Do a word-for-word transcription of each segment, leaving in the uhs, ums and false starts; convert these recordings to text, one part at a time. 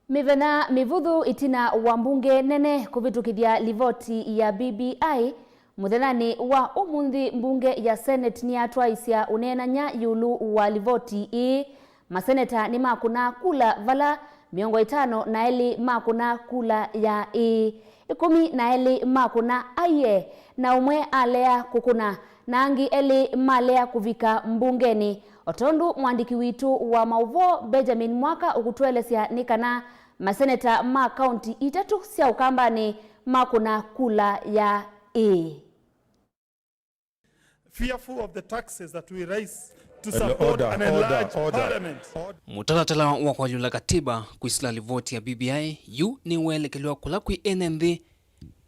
Mĩthenya mĩvũthũ ĩtina wa mbunge nene kũvĩtũkĩthya livoti ya B B I, mũthenyanĩ wa ũmũnthĩ mbunge ya Senate nĩyatwaĩsya ũneenany'a ĩũlũ wa livoti ĩĩ. Maseneta nĩmakũna kula vala mĩongo ĩtano na elĩ makũna kula ya ĩĩ, ĩkũmi na elĩ makũna aiee, na ũmwe alea kũkũna, na angĩ elĩ malea kũvika mbungenĩ. O tondũ mũandĩki witũ wa maũvoo Benjamin Mwaka ũkũtũelesya nĩ kana maseneta ma kaunti itatũ sya Ũkambanĩ makũna kula ya ĩĩ. Fearful of the taxes that we raise to An support order, an order, enlarged order. parliament. Mũtalatala wa kũalyũla katiba kwĩsĩla livoti ya B B I yu nĩweelekelw'a kũla kwĩ ene nthĩ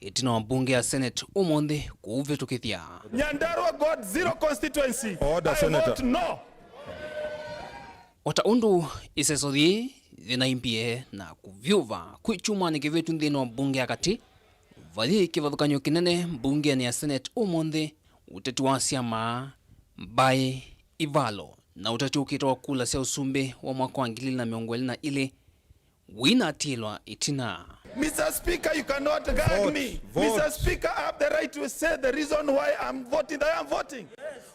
ĩtina wa mbunge ya Senate ũmũnthĩ kũũvĩtũkĩthya. Nyandarua got zero constituency. Order, I Senator. Vote no. O ta ũndũ ĩseso yĩĩ yĩnaimbie na kũvyũva kwĩ kyumwanĩ kĩvĩtu nthĩnĩ wa mbunge ya katĩ, vayĩ kĩvathũkany'o kĩnene mbungenĩ ya Senate ũmũnthĩ, ũteti wa syama, mbaĩ, ivalo, na ũteti ũkĩte wa kula sya ũsumbĩ wa mwaka wa ngili ilĩ na mĩongo ĩlĩ na ilĩ wĩnatiĩlwa ĩtina. Mister Speaker, you cannot gag Vote, me. vote. Mister Speaker, I have the right to say the reason why I'm voting the way I'm voting.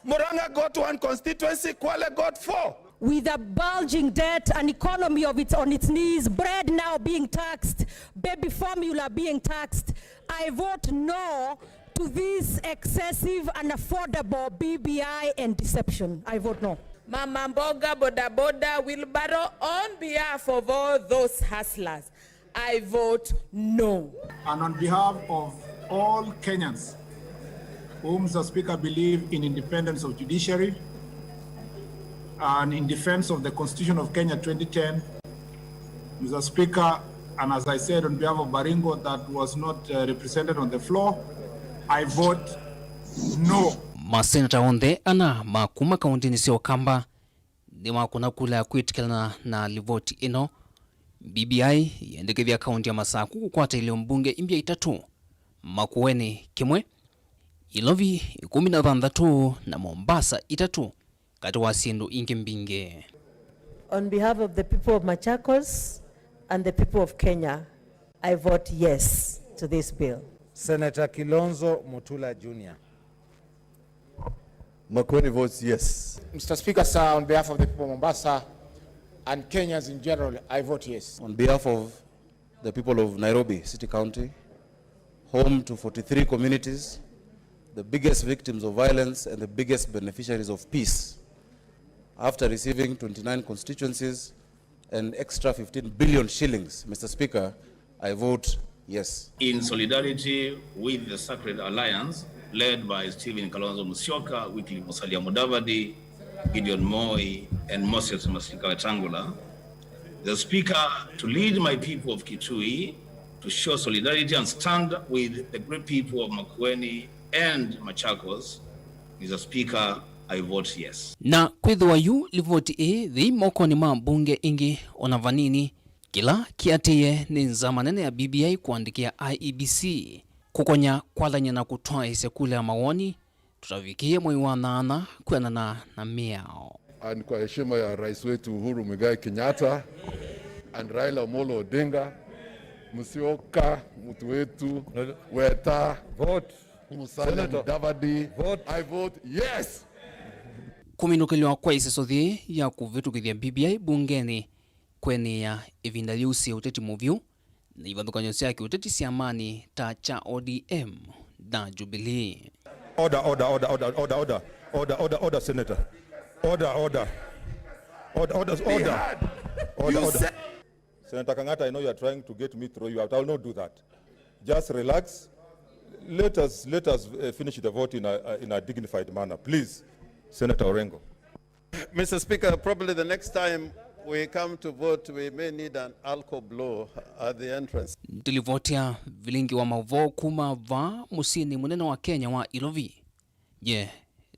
Murang'a got one constituency, Kwale got four. With a bulging debt, an economy of its on its knees, bread now being taxed, baby formula being taxed, I vote no to this excessive, unaffordable B B I and deception. I vote no. Mama mboga, bodaboda, wheelbarrow, on behalf of all those hustlers, I vote no. And on behalf of all Kenyans who, Mister Speaker, believe in independence of judiciary and in defense of the Constitution of Kenya twenty ten, Mister Speaker, and as I said on behalf of Baringo that was not uh, represented on the floor, I vote no. Maseneta onthe ana ma kuma kaũntĩnĩ sya Ũkamba nĩmakũna kula ya kwĩtĩkĩlana na livoti ĩno. B B I yendekethya kaũntĩ ya Masaku kũkwata ilio mbunge imbya itatũ, Makueni kĩmwe, Ilovi ĩkũmi na thanthatũ, na Mombasa itatũ, katĩ wa syĩndũ ingĩ mbingĩ. On behalf of the people of Machakos and the people of Kenya, I vote yes to this bill. Senator Kilonzo Mutula Junior. Makueni votes yes. Mister Speaker, sir, on behalf of the people of Mombasa and Kenyans in general, I vote yes. On behalf of the people of Nairobi City County, home to forty-three communities, the biggest victims of violence and the biggest beneficiaries of peace, after receiving twenty-nine constituencies and extra fifteen billion shillings, Mister Speaker, I vote yes. In solidarity with the Sacred Alliance led by Stephen Kalonzo Musyoka, Wycliffe Musalia Mudavadi, Gideon Moi, and Moses Masika Wetangula, the Speaker, to lead my people of Kitui to show solidarity and stand with the great people of Makueni and Machakos, Mister Speaker, I vote yes. Na kwĩthĩwa yu livoti ĩĩ yĩ mokonĩ ma mbunge ĩngĩ ona vanini, kĩla kĩatĩĩe nĩ nzama nene ya B B I kũandĩkĩa I E B C kũkonya kwathany'a na kũtwaĩĩsya kula ya mawoni tũtavikĩie mwei wa nyanya kwĩanana na mĩao. And kwa heshima ya rais wetu Uhuru Muigai Kenyatta and Raila Amolo Odinga, Musyoka, mtu wetu, Weta, vote. Musalia Senator. Mudavadi, vote. I vote yes. Kũminũkĩlw'a kwa ĩseso yĩĩ ya kũvĩtũkĩthya B B I mbungenĩ kwenĩĩa ĩvinda yĩusĩe ũteti mũvyũ na ivathũkany'o sya kĩũteti syamanĩ ta kya O D M na Jubilee. Order, order, order, order, order, order, order, order, order, Senator. Order, order. Order, order, order. Order, order. Senator Kang'ata, I know you are trying to get me throw you out. I will not do that. Just relax. Let us, let us uh, finish the vote in a, uh, in a dignified manner. Please, Senator Orengo. Mister Speaker, probably the next time we come to vote, we may need an alcohol blow at the entrance. Ndilivotia vilingi wa mauvoo kuma vaa mũsyĩnĩ mũnene wa Kenya wa Ilovi. Ye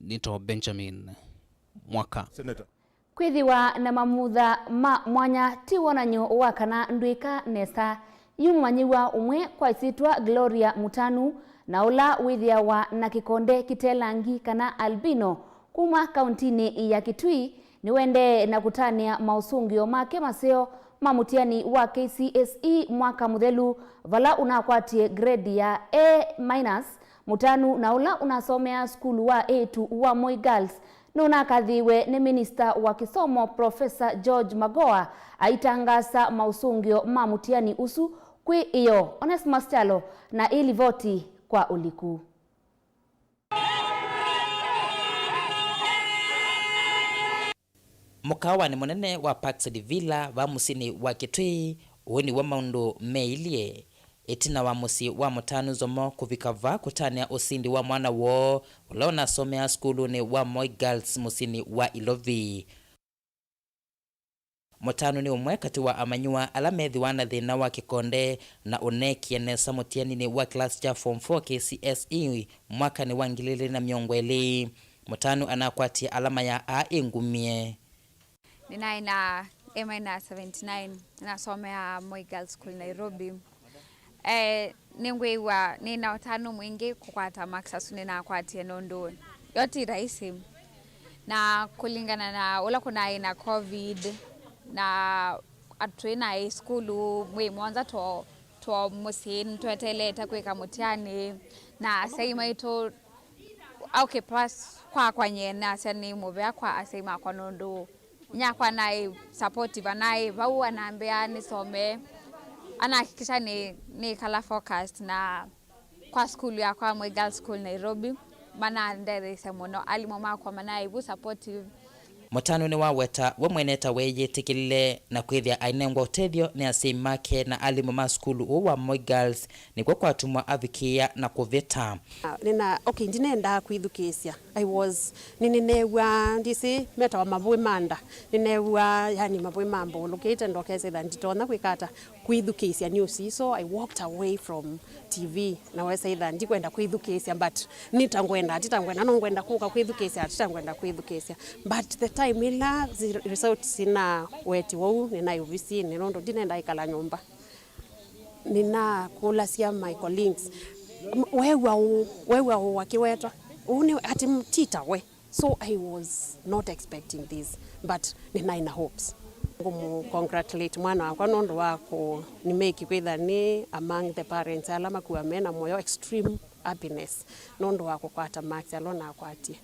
nĩto Benjamin Mwaka. Senator. Kwĩthĩwa na mamutha ma mwanya ti wonany'o wa kana ndwĩka nesa. Yu mũmanyĩw'a ũmwe kwa ĩsyĩtwa Gloria Mutanu, na ũla wĩthĩawa na kĩkonde kĩte langi kana albino kuma kauntinĩ ya Kitui, nĩwendee na kũtanĩa maũsũngĩo make maseo ma mũtiani wa K C S E mwaka mũthelu, vala ũnakwatie grade ya A minus, mũtanu na ũla ũnasomeaa sukulu wa eĩtu wa Moi Girls, nũnakathiwe nĩ minista wa kĩsomo, Professor George Magoha, aitangaasa maũsũngĩo ma mũtiani ũsu kwĩ ĩyoo. Onesmus Kyalo na ĩlivoti kwa ũliku. Mũkaawanĩ mũnene wa Parks and Villa va mũsyĩnĩ wa Kitui, ũũ nĩw'o maũndũ meilye ĩtina wa mũsyĩ wa mũtanu Nzomo kũvika va kũtanĩa ũsindi wa mwana woo ũla ũnasomeaa sukulunĩ wa Moi Girls mũsyĩnĩ wa Ilovi. Mũtanu nĩ ũmwe katĩ wa amanyĩw'a ala methĩwa na thĩna wa kĩkonde na ũneekie nesa mũtianinĩ wa kĩlasi kya form four K C S E mwakanĩ wa ngili ilĩ na mĩongo ĩlĩ. Mũtanu anakwatie alama ya A ĩngumie. Nĩnaĩ na A minus seventy nine, nĩnasomeaa Moi Girls School, Nairobi. Eh, nĩngwĩw'a nĩ na ũtanu mwingĩ kũkwata marks asu nĩnakwatie, nũndũ yo ti rahisi, na kũlingana na ũla kũnaĩ na covid, na atwĩ naĩ sukulu mwei mũonza two, two mũsyĩ nĩtweteelete kwĩka mũtiani, na asyai maitũ, okay, plus kwakwa nyie nasya nĩ mũvea kwa asyai makwa, nũndũ nyakwa naĩ supportive, anaĩ vau anambĩa nĩsome, anahakikisha nĩ, nĩkala focused na kwa sukulu yakwa, Moi Girls School Nairobi, manandetheesya mũno. Alimũ makwa manaĩ vu supportive. Mũtanu nĩwaweta we mwene ta weeyĩtĩkĩlile na kwĩthĩa ainengwa ũtethyo nĩ asyai make na alimũ ma sukulu ũũ wa Moi Girls, nĩkw'o kwatumwa avikĩĩa na kũvĩta. Nĩna, okay, ndinendaa kwĩthukĩĩsya. I was, nĩ, nĩneew'aa, ndĩsĩ, metawa mavũĩ ma nda. Nĩneew'aa, yani, mavũĩ mambũlũkĩte, ndokesa ĩtha nditonya kwĩka ata, kwĩthukĩĩsya news ii. So I walked away from T V, na wesa ĩtha ndikwenda kwĩthukĩĩsya, but nĩ ta ngwenda, ti ta ngwenda, no ngwenda kũka kwĩthukĩĩsya, ti ta ngwenda kwĩthukĩĩsya. But the time ĩla zi-, results sinawetiwa ũu, nĩnaĩ ovisinĩ, nũndũ ndinenda ĩkala nyũmba. Nĩnakũlasya my colleagues, "M-, weew'a ũũ, weew'a ũũ akĩwetwa? Ũũ nĩ ati m-, ti ta we?" So I was not expecting this, but nĩnaĩ na hopes. Ngũmũcongratulate mwana wakwa nũndũ wa kũ-, nĩmeki kwĩtha nĩ among the parents ala makuwa mena mũyo, extreme happiness nũndũ wa kũkwata marks ala nakwatie.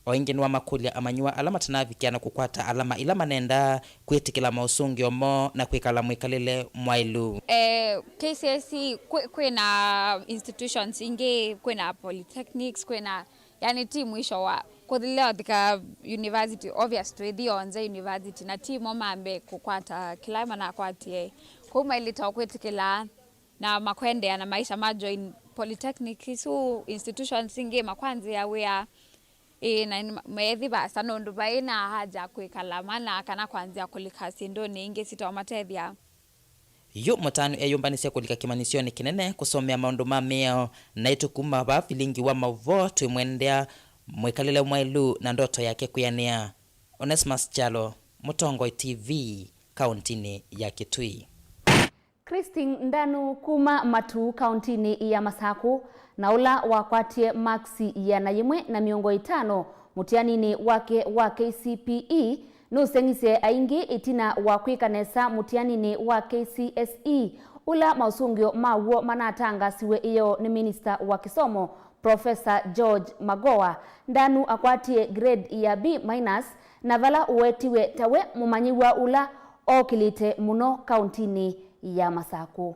O ĩngĩ nĩwamakũlya amanyĩw'a ala matanavikĩa na kũkwata alama ila manendaa kwĩtĩkĩla maũsũngĩo moo na kwĩkala mwĩkalĩle mwaĩlu. Eh, K C S E kwĩ, kwĩ na institutions ingĩ, kwĩ na polytechnics, kwĩ na, yani, ti mwisho wa kũthilea ũthika university. Obvious twĩthi onthe university, na ti mo mambe kũkwata kĩla manakwatie. Kwoou mailĩte o kwĩtĩkĩla na makwendea na maisha ma join polytechnic isu, institutions ingĩ, makwanzĩa wĩa. Ĩĩ, na nĩ ma-, methi vaasa nũndũ vai na haja kwĩkala mana kana kwanzĩa kũlika syĩndũnĩ ingĩ sitomatethya. Yu mũtanu eyũmbanĩsya kũlika kĩmanyĩsyonĩ kĩnene kũsomea maũndũ ma mĩao, naĩ tũkuma vaa vilingi wa maũvoo twĩmwendea mwĩkalĩle mwaĩlu na ndoto yake kwĩanĩa. Onesmus Kyalo, Mũtongoi T V, kaũntinĩ ya Kitui. Christine Ndanu kuma Matuu kaũntinĩ ya Masakũ, na ũla wakwatie maksi ĩana yĩmwe na mĩongo ĩtano mũtianinĩ wake wa K C P E, nũseng'isye aingĩ ĩtina wa kwĩka nesa mũtianinĩ wa K C S E, ũla maũsũngĩo maw'o manatangasiwe ĩyoo nĩ minista wa kĩsomo, Professor George Magoha. Ndanu akwatie grade ya B minus, na vala ũwetiwe ta we mũmanyĩw'a ũla ookĩlĩte mũno kaũntinĩ ya Masakũ.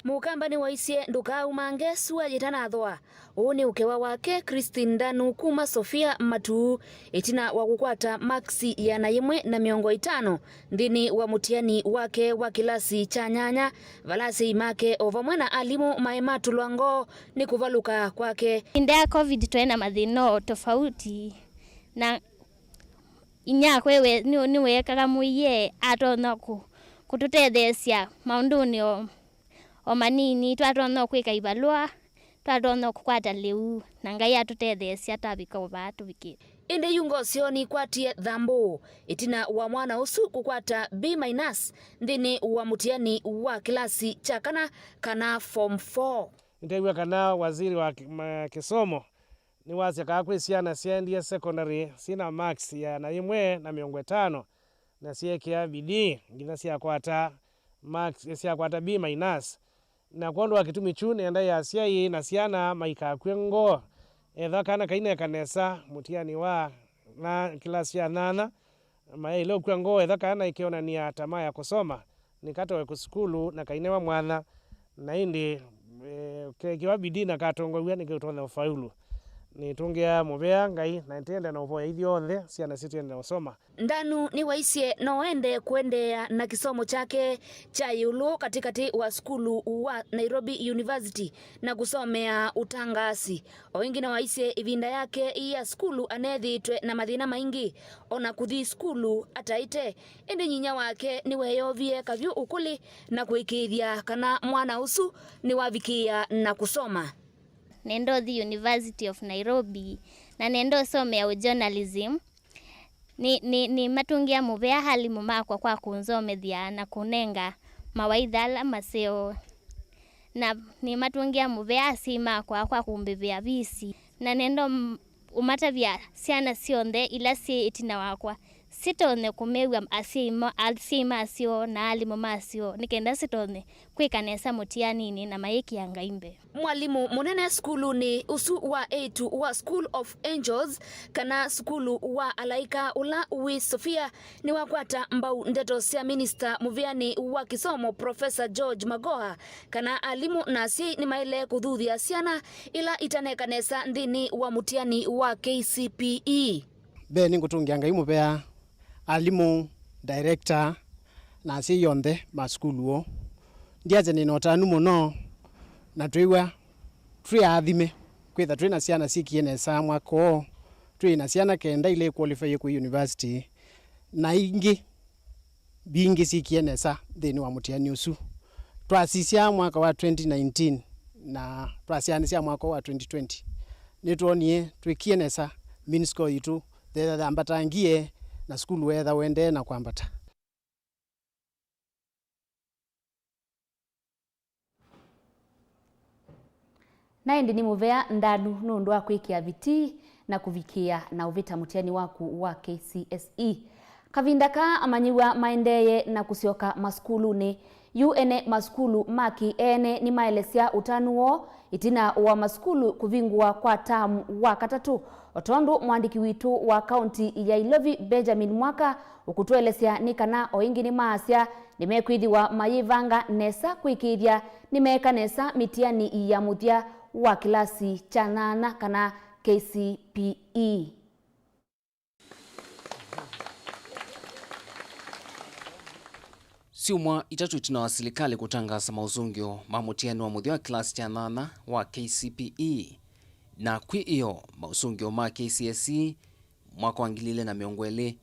Mũkamba nĩwaisye, "Ndũkaaumange sua yĩtanathũa." Ũũ nĩ ũkewa wake Christine Ndanu kuma Sofia Matuu, ĩtina wa kũkwata maksi ĩana yĩmwe na mĩongo ĩtano nthĩnĩ wa mũtiani wake wa kĩlasi kya nyanya, vala asyai make o vamwe na alimũ maĩ matũlwa ngoo nĩ kũvalũka kwake. Ĩvinda ya covid twaĩ na mathĩna o tofauti, na inyakwa we nĩ, nĩweekaga mũie atonya kũ-, kũtũtetheesya maũndũnĩ o, o manini, twatonya kwĩka ivalũa, twatonya kũkwata lĩu, na Ngai atũtetheesya twavika o vaa tũvikĩte. Ĩndĩ yu ngoo syoo nikwatie thambũ ĩtina wa mwana ũsu kũkwata B minus nthĩnĩ wa mũtiani wa kĩlasi kya kana, kana form four. Nĩtwew'a kana waziri wa ki-, ma-, kĩsomo nĩwasya kana kwĩ syana syaendie secondary syĩ na marks ya ĩana yĩmwe na mĩongo ĩtano na syeekĩa bidii nginya syakwata marks, syakwata B minus. Na kwondũ wa kĩtumi kyu, nĩenda asyai na syana maikakw'e ngoo. Etha kana kaineka nesa mũtiani wa na kĩlasi kya nyanya, mayaĩle ũkw'a ngoo etha kana ikeonania tamaa ya kũsoma, nĩkatowe kũsukulu na kainewa mwanya. Na ĩndĩ, eh, keekĩwa bidii na katongow'a nĩkĩũtonya ũfaulu. Nĩtũngĩa mũvea Ngai na nĩtĩenda na ũvoya ithyonthe syana sitũ iende na ũsoma. Ndanu nĩwaisye no ende kũendeea na kĩsomo kyake kya ĩũlũ katĩkatĩ wa sukulu wa Nairobi University na kũsomea ũtangaasi. O ĩngĩ nĩwaisye ĩvinda yake ya sukulu aneethĩĩtwe na mathĩna maingĩ, o na kũthi sukulu ataĩte. Ĩndĩ nyinya wake nĩweeyovie kavyũ ũkũlĩ na kũĩkĩĩthya kana mwana ũsu nĩwavikĩĩa na kũsoma. Nenda ũthi University of Nairobi, na nenda ũsomea ũ journalism. Nĩ, nĩ, nĩmatũngĩa mũvea alimũ makwa kwa kũnzomethya na kũnenga mawaitha ala maseo. Na nĩmatũngĩa mũvea asyai makwa kwa kũmbĩvĩa visi. Na nenda ũm-, ũmatavya syana syonthe ila syĩ ĩtina wakwa sitonye kũmew'a asyai ma-, asyai masyo na alimũ masyo, nĩ kenda sitonye kwĩka nesa mũtianinĩ na mayĩkĩa Ngai mbee. Mwalimũ mũnene sukulunĩ ũsu wa eĩtu wa School of Angels, kana sukulu wa alaĩka ũla wĩ Sofia, nĩwakwata mbau ndeto sya minista mũvĩanĩ wa kĩsomo, Professor George Magoha, kana alimũ na asyai nĩmaĩle kũthuthya syana ila itaneka nesa nthĩnĩ wa mũtiani wa K C P E. Mbee nĩngũtũngĩa Ngai mũvea, alimũ, director, na asyai onthe ma sukulu ũũ. Ndyasya nĩ na ũtanu mũno, na twĩw'a twĩ aathime kwĩtha twĩ na syana syĩkie nesa mwaka ũũ. Twĩ na syana kenda ila iqualify kwĩ university, na ingĩ mbingĩ syĩkie nesa nthĩnĩ wa mũtiani ũsu. Twasisya mwaka wa twenty nineteen na twasyaanĩsya mwaka wa twenty twenty, nĩtwonie twĩkie nesa, mean score yitũ yeetha yambatangie na sukulu weetha ũendee na kwambata. Na ĩndĩ nĩ mũvea Ndanu nũndũ wa kwĩkĩa vitii na kũvikĩĩa na ũvĩta mũtiani waku wa K C S E. Kavinda kaa amanyĩw'a maendeeye na kũsyoka masukulunĩ. Yu ene masukulu ma kĩ-eene nĩmaelesya ũtanu woo ĩtina wa masukulu kũvingũwa kwa taamu wa katatũ, o tondũ mũandĩki witũ wa kaunti ya Ilovi, Benjamin Mwaka, ũkũtũelesya nĩ kana o ĩngĩ nĩmaasya nĩmekwĩthĩwa mayĩvanga nesa kwĩkĩĩthya nĩmeeka nesa mĩtiani ya mũthya wa kĩlasi kya nyanya kana K C P E. Syumwa itatũ ĩtina wa silikalĩ kũtangaasa maũsũngĩo ma mũtiani wa mũthya wa kĩlasi kya nyanya wa K C P E, na kwĩ ĩyo maũsũngĩo ma K C S E mwaka wa ngili ilĩ na mĩongo ĩlĩ,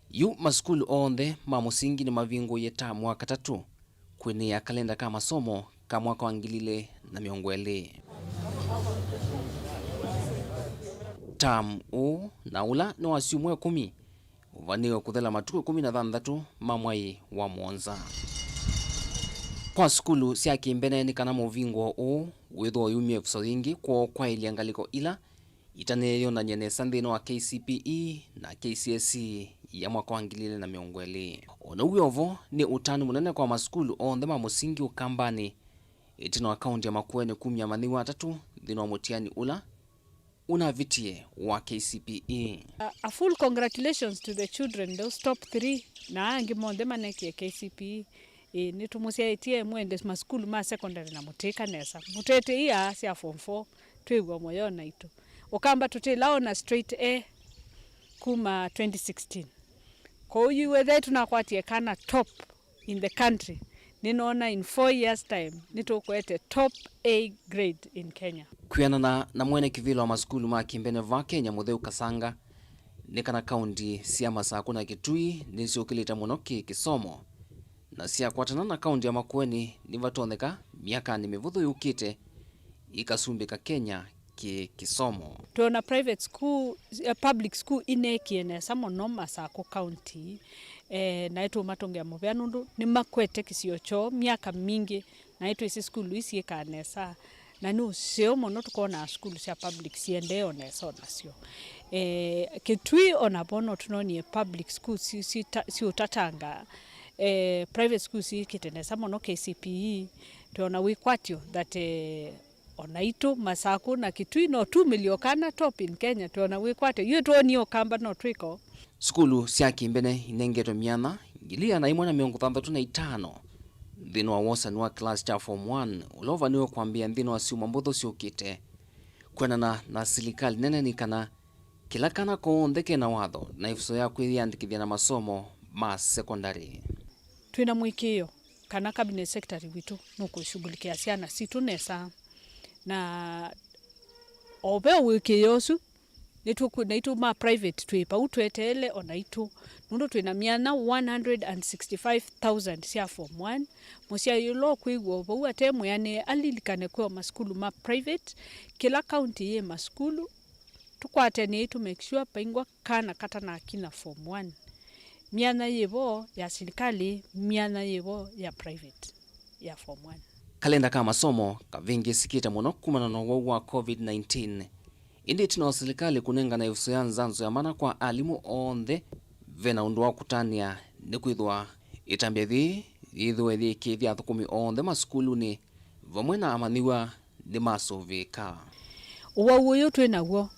yu masukulu onthe ma mũsingi nĩmavingũie taamu wa katatũ kwĩnĩĩa kalenda ka masomo ka mwaka wa ngili ilĩ na mĩongo ĩlĩ. Taamu ũũ na ũla nĩ wa syumwa ĩkũmi ũvanĩwe kũthela matukũ ĩkũmi na thanthatũ ma mwai wa mũonza. Kwa sukulu sya kĩmbene nĩ kana mũvingũo ũũ wĩthĩwa ũyumya ĩvuso yĩngĩ kwoo kwaĩlya ngalĩko ila itaneyonany'a nesa nthĩnĩ wa K C P E na K C S E ya mwaka wa ngili ilĩ na mĩongo ĩlĩ. O na ũu wĩ o vo, nĩ ũtanu mũnene kwa masukulu onthe ma mũsingi Ũkambanĩ ĩtina wa kaunti ya Makueni kumya amanyĩw'a atatũ nthĩnĩ wa mũtiani ũla ũnavitie wa K C P E. A, a full congratulations to the children, those top three, na aa angĩ monthe manekie K C P E. Ĩĩ, nĩtũmũsyaĩtye mwende masukulu ma secondary na mũtĩka nesa. Mũtete ia sya form four, twĩw'a mũyo naitũ. Ũkamba tũtĩla ona straight A kuma twenty sixteen. Kwoou yu wethĩa tũnakwatie kana top in the country, nĩnoona in four years time nĩtũkwete top A grade in Kenya. Kwĩanana na mwene kĩvĩla wa masukulu ma kĩmbene va Kenya, Mũtheu Kasanga, nĩ kana kaunti sya Masakũ na Kitui nĩsyũkĩlĩte mũno kĩ kĩsomo, na syakwatana na kaunti ya Makueni nĩvatonyeka myakanĩ mĩvũthũ yũkĩte ikasumbĩka Kenya kĩ kĩsomo. Twona private school, eh, public school ineekie nesa mũno Masakũ County, eh, naĩ tũmatũngĩa mũvea nũndũ nĩmakwete kĩsio kyoo myaka mingĩ, naĩ twĩsĩ sukulu ii syĩkaa nesa. Na nĩ ũseo mũno tũkonaa sukulu sya public siendee o nesa o nasyo. Eh, Kitui o navo no tũnonie public schools si-, sita-, siũtatanga, eh, private schools siĩkĩte nesa mũno, K C P E, twĩona wĩkwatyo that, eh, o naitũ Masaku na Kitui no tumĩlyo kana top in Kenya, twĩona wĩkwatyo. Yu twonie Ũkamba no twĩko. Sukulu sya kĩmbene inengetwe myanya ngili ĩana ĩmwe na mĩongo thanthatũ na itano nthĩnĩ wa wosani wa kĩlasi kya form one, ũla ũvanĩwe kwambĩĩa nthĩnĩ wa syumwa mbũthũ syũkĩte. Kwendana na silikalĩ nene nĩ kana kĩla kana konthe kena watho na ĩvuso ya kwĩyĩandĩkĩthya na masomo ma sekondalĩ. Twĩna mũĩkĩĩo kana cabinet secretary witũ nũkũshughulikia syana sitũ nesa, na o ve ũĩkĩĩo ũsu, nĩtũkũ-, naitũ ma private twĩ vau tweteele o naitũ, nũndũ twĩna myanya one hundred and sixty-five thousand sya form one. Mũsyai ũla ũkwĩw'a o vau ate mwĩanĩe alilikane kwĩ o masukulu ma private, kĩla kaunti yĩ masukulu, tũkwatanĩei tũ make sure vaingwa kana katanakinya form one. Myanya yĩ vo ya silikalĩ, myanya yĩ vo ya private ya form one. Kalenda ka masomo kavĩngĩsĩkĩte mũno kumana na ũwau wa covid nineteen. Ĩndĩ ĩtina wa silikalĩ kũnengana ĩvuso ya nzanzo ya mana kwa alimũ onthe, ve na ũndũ wa kũtanĩa nĩkwĩthĩwa ĩtambya yĩĩ yĩthĩwe yĩkĩĩthya athũkũmi onthe masukulunĩ vamwe na amanyĩw'a nĩmasũvĩĩka. Ũwau ũyũ twĩ naw'o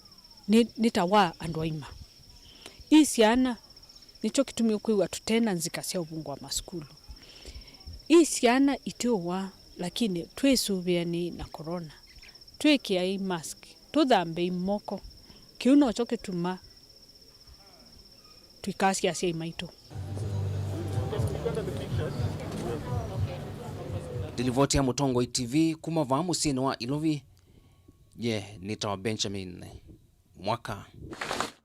nĩ, nĩ ta wa andũ aima. Ii syana nĩkyo kĩtumi ũkwĩw'a tũte na nzika sya ũvungũa masukulu. Ii syana itiũwa, lakini twĩsũvĩanei na corona. Twĩkĩai mask, tũthambei moko. Kĩu nokyo kĩtuma tũikasya asyai maitũ. Ndilivoti ya Mũtongoi T V kuma vaa mũsyĩnĩ wa Ilovi, ye nĩtawa Benjamin Mwaka.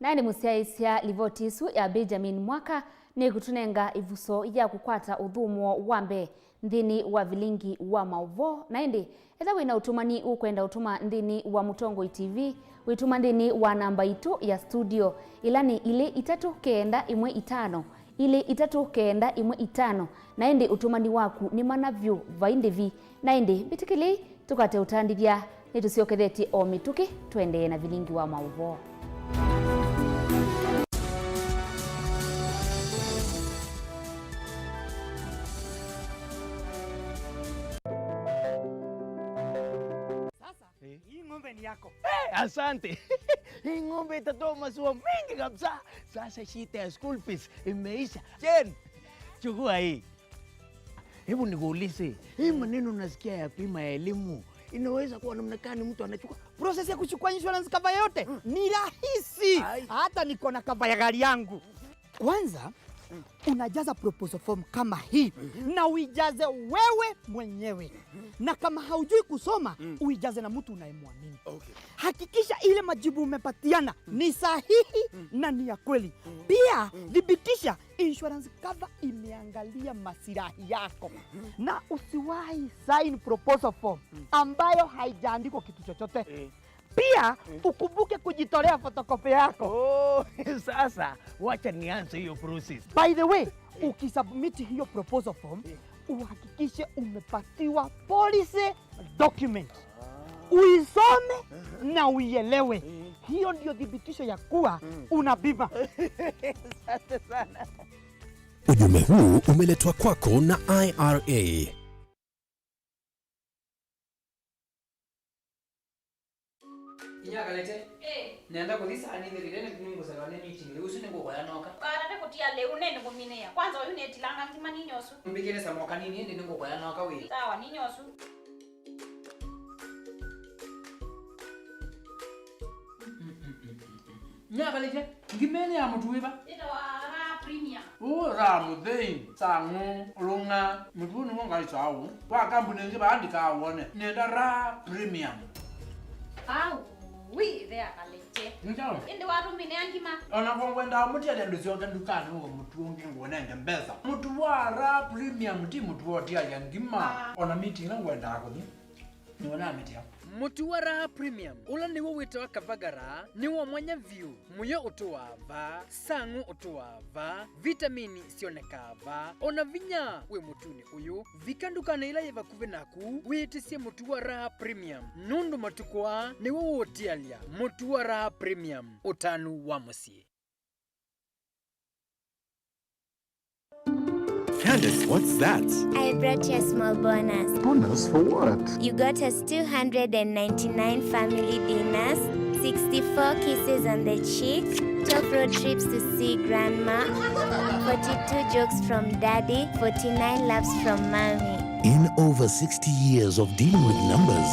Naĩ nĩ mũsyaĩĩsya livoti ĩsu ya Benjamin Mwaka nĩkũtũnenga ĩvuso ya kũkwata ũthũmũo wa mbee nthĩnĩ wa vilingi wa maũvoo. Na ĩndĩ, ethĩwa wĩ na ũtũmani ũkwenda ũtũma nthĩnĩ wa Mũtongoi T V, wĩtũma nthĩnĩ wa namba itũ ya studio, ĩla nĩ ilĩ itatũ kenda ĩmwe itano, ilĩ itatũ kenda ĩmwe itano. Na ĩndĩ ũtũmani waku nĩ mana vyũ vai ndĩvi. Na ĩndĩ, mbĩtĩkĩlei tũkate ũtandĩthya, nĩtũsyokethetye o mĩtũkĩ, tũendee na vilingi wa maũvoo. Sasa, eh, hii ng'ombe ni yako. Eh, asante. Hii ng'ombe itatoa maziwa mengi kabisa. Sasa shida ya school fees imeisha. Jen, chukua hii. Hebu nikuulize, hii maneno nasikia ya bima ya elimu, inaweza kuwa namna gani mtu anachukua? Process ya kuchukua insurance cover yote ni rahisi. Ai. Hata niko na cover ya gari yangu. Kwanza, unajaza proposal form kama hii na uijaze wewe mwenyewe. Na kama haujui kusoma, uijaze na mtu unayemwamini. Okay. Hakikisha ile majibu umepatiana ni sahihi na ni ya kweli. Pia, thibitisha insurance cover imeangalia masilahi yako. Na usiwahi sign proposal form ambayo haijaandikwa kitu chochote. Eh. Pia, ukumbuke kujitolea photocopy yako. Oh, sasa, wacha nianze hiyo process. By the way, ukisubmit hiyo proposal form, uhakikishe umepatiwa policy document. Uisome na uielewe. Hiyo ndio thibitisho ya kuwa una bima. Asante sana. Ujumbe huu umeletwa kwako na I R A. Inya Kalete. Eh. Nenda kũthi saa nĩ thirire nĩ nĩngũselewa nĩ meeting. Rĩu ũsu nĩngũkoya noka. Kalete kũtia lĩu nĩ nĩkũminĩa. Kwanza ũyu nĩtilanga ngima ninyosu. Mbikĩre samoka nini ĩndĩ nĩngũkoya noka wĩ. Sawa ninyosu. Nyakalĩte, ngima ĩno ya mũtu wĩva? Ĩtawa Raha Premium. Ũ, Raha mũthei, sang'ũ, lũng'a, mũtu ũũ nĩw'o ngaĩsaa ũũ. Wa kambuni ĩngĩ vaandĩkaa wone, nenda Raha Premium. Au, wi, ĩthe akalĩte. Nĩ kyaũ? Ĩndĩ watũmĩnĩa ngima. O na kwa ngwendaa mũtiele ndũsyoke ndukanĩ ũwe mũtu ũngĩ ngũnenge mbesa. Mũtu wa Raha Premium ti mũtu wa ũtialya ngima. Ah. O na meeting ĩla ngwendaa kũthi. Nĩwona mĩtĩ yao. Mũtu wa Raha Premium, ũla nĩw'o wĩtawa Kavagara, nĩ wa mwanya vyũ. Mũyo ũtũaa va, sang'ũ ũtũaa va, vitamini syonekaa va, o na vinya wĩ mũtunĩ ũyũ. Vika ndukanĩ ĩla yĩ vakuvĩ naku, wĩtĩsye mũtu wa Raha Premium, nũndũ matukũ aa nĩw'o ũũtialya. Mũtu wa Raha Premium, ũtanu wa mũsyĩ. Candace, what's that? I brought you a small bonus. Bonus for what? You got us two hundred and ninety-nine family dinners, sixty-four kisses on the cheek, twelve road trips to see grandma, forty-two jokes from daddy, forty-nine laughs from mommy. In over sixty years of dealing with numbers,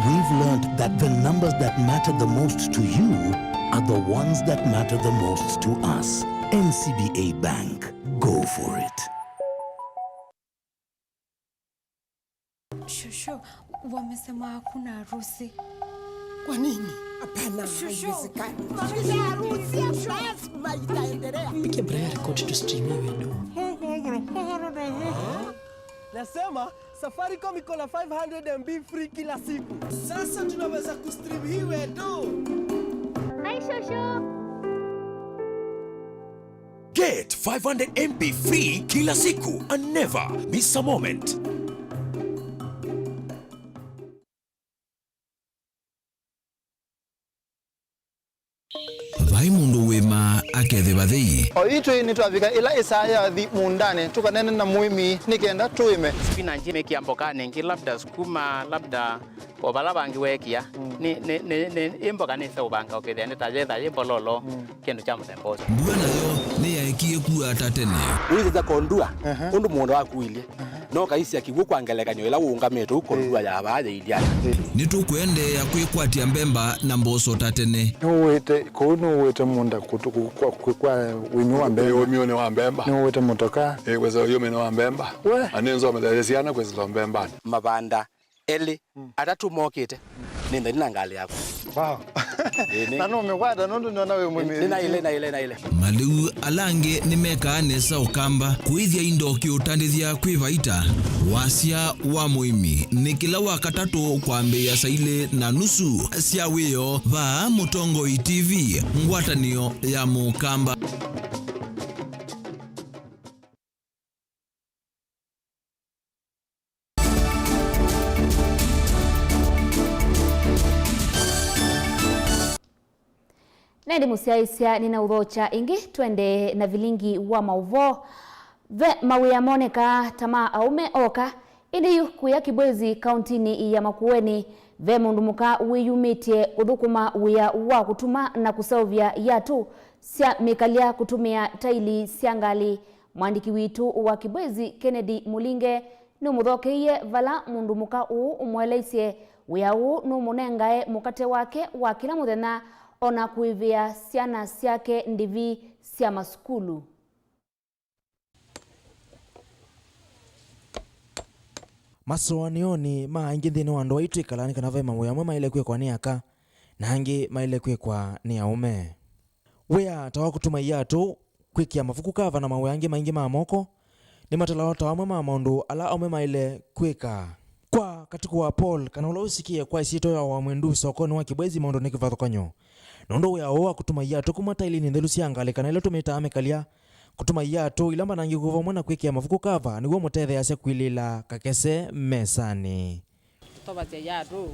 we've learned that the numbers that matter the most to you are the ones that matter the most to us. N C B A Bank. Go for it. Shosho, wamesema hakuna harusi. Kwa nini? Hapana, shosho, haiwezekani. Maisha ya harusi lazima itaendelea. Piga Brian record to stream hiyo ndio. Nasema Safaricom iko na five hundred M B free kila siku. Sasa tunaweza kustream hii wetu. Hi, shosho. Get five hundred M B free kila siku and never miss a moment. Vai mũndũ wĩmaa akethĩwa thei. O itwĩ nĩtwavika ĩla ĩsaa yathi mũũndanĩ tũkaneene na mũĩmi nĩ kenda tũĩme. Spinach mĩkĩa mbokanĩ ĩngĩ, labda sukuma, labda o vala vangĩ weekĩa. Mm. Nĩ, nĩ, nĩ, nĩ, ĩ mboka nĩseũvanga ũkethĩa nĩ ta yetha yĩ mbololo, mm, kĩndũ kya mũthemba ũsu. Mbua nayo nĩyaekie kua ta tene. Ũisĩsya kondua, ehe, ũndũ mũũnda waku ũilyĩ. No kaisya kĩw'ũ kwa ngelekany'o ĩla ũũngamĩte ũu kondua ya vaa yĩilyĩ ata. Nĩtũkũendeea kwĩkwatya mbemba na mboso ta tene. Nĩũwĩte, kũu nĩũwĩte mũũnda kũtũ, kũ-, kwa, kwa, kwa ũĩmi wa mbemba. Ũĩmi nĩ wa mbemba. Nĩũwĩte mũtoka. Ĩ, wĩsa ũĩmi nĩ wa mbemba. We. Na nĩnzomethaĩsye syana kwĩsĩla mbembanĩ. Mavanda elĩ, mm, atatũ mokĩte, nĩ nthani na ngalĩ yakwa. Wow. Ĩĩ, nĩ- Na nũmĩkwata nũndũ nĩona wĩ mũmĩthĩ. Nĩ naĩle, naĩle, naĩle. Malĩu ala angĩ nĩmekaa nesa ũkamba kũĩthya indo kĩũtandĩthya kwĩ vaita. Wasya wa mũĩmi nĩ kĩla wa katatũ kwambĩĩa saa ilĩ na nusu sya wĩoo vaa Mũtongoi T V, ngwatanĩo ya Mũkamba. Na ĩndĩ mũsyaĩĩsya, nĩnaũthokya ĩngĩ, twendee na vilingi wa maũvoo. Ve mawĩa monekaa ta ma aũme oka, ĩndĩ yu kũya Kibwezi, kauntinĩ ya Makueni, ve mũndũ mũka wĩyumĩtye ũthũkũma wĩa wa kũtuma na kũseũvya iatũ sya mĩkalya kũtũmĩa taili sya ngalĩ. Mwandĩki witũ wa Kibwezi, Kennedy Mũlinge, nũmũthokeie vala mũndũ mũka ũũ ũmũeleisye wĩa ũũ nũmũnengae mũkate wake wa kĩla mũthenya, o na kũĩvĩa syana syake ndĩvi sya masukulu. Masũanĩonĩ ma aingĩ nthĩnĩ wa andũ aitũ ĩkalaa nĩ kana ve mawĩa amwe maĩle kwĩkwa nĩ aka, na angĩ maĩle kwĩkwa nĩ aũme. Wĩa ta wa kũtuma iatũ, kwĩkĩa mavuku kava na mawĩa angĩ maingĩ ma moko nĩmatalawa ta amwe ma maũndũ ala aũme maĩle kwĩka. Kwa Katuku wa Paul, kana ũla ũsikie kwa ĩsyĩtwa ya Wamwendu sokonĩ wa Kibwezi, maũndũ nĩ kĩvathũkany'o, nũndũ wĩa ũũ wa kũtuma iatũ kuma tailinĩ nthelu sya ngalĩ kana ila tũmĩtaa mĩkalya, kũtuma iatũ ila mbanangĩku vamwe na kwĩkĩa mavuku kava nĩw'o mũtetheeasya kwilĩĩla kakese mesanĩ. Tũtovasya iatũ,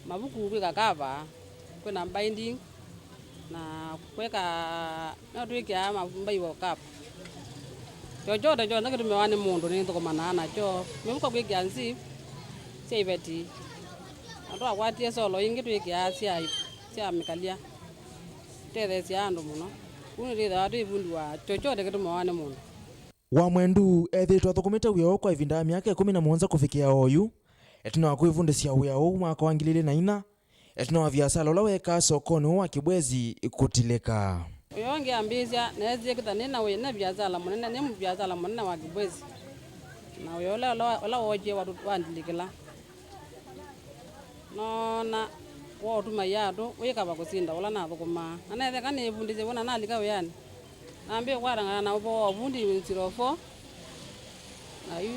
mavuku kwĩka kava, kwĩna binding, na kwĩka, no twĩkĩaa ma-, mbai wa cup. Chochote kyonthe kĩtũmĩawa nĩ mũndũ nĩthũkũmanaa nakyo. Mĩvuko kwĩkĩa zip sya iveti. Na twakwatie solo ingĩ twĩkĩaa sya, sya mĩkalya. Tũtetheesya andũ mũno. Kũu nĩtwĩthĩawa twĩ vundi wa chochote kĩtũmĩawa nĩ mũndũ. Wamwendu ethĩĩtwe athũkũmĩte wĩa ũũ kwa ĩvinda ya myaka ĩkũmi na mũonza kũvikĩa oyu. Ĩtina wa kwĩvundĩsya wĩa ũũ mwaka wa ngili ilĩ na inya, ĩtina wa viasala ũla weekaa sokonĩ ũũ wa Kibwezi kũtilĩka. Ũyũ ũngĩ ambĩĩsya, neesie kwĩthwa nĩ na wĩ-, nĩ viasala mũnene, nĩ viasala mũnene wa Kibwezi. Na wĩa ũla, ũla, ũla wookie watũ-, wandilĩkĩla. Noona wa ũtuma iatũ wĩ kava kũsinda ũla nathũkũmaa. Na neetheka nĩĩvundĩsye w'o na nalika wĩanĩ. Nambĩĩe kwatangana na ũvoo wa ũvundi in zero four, na yu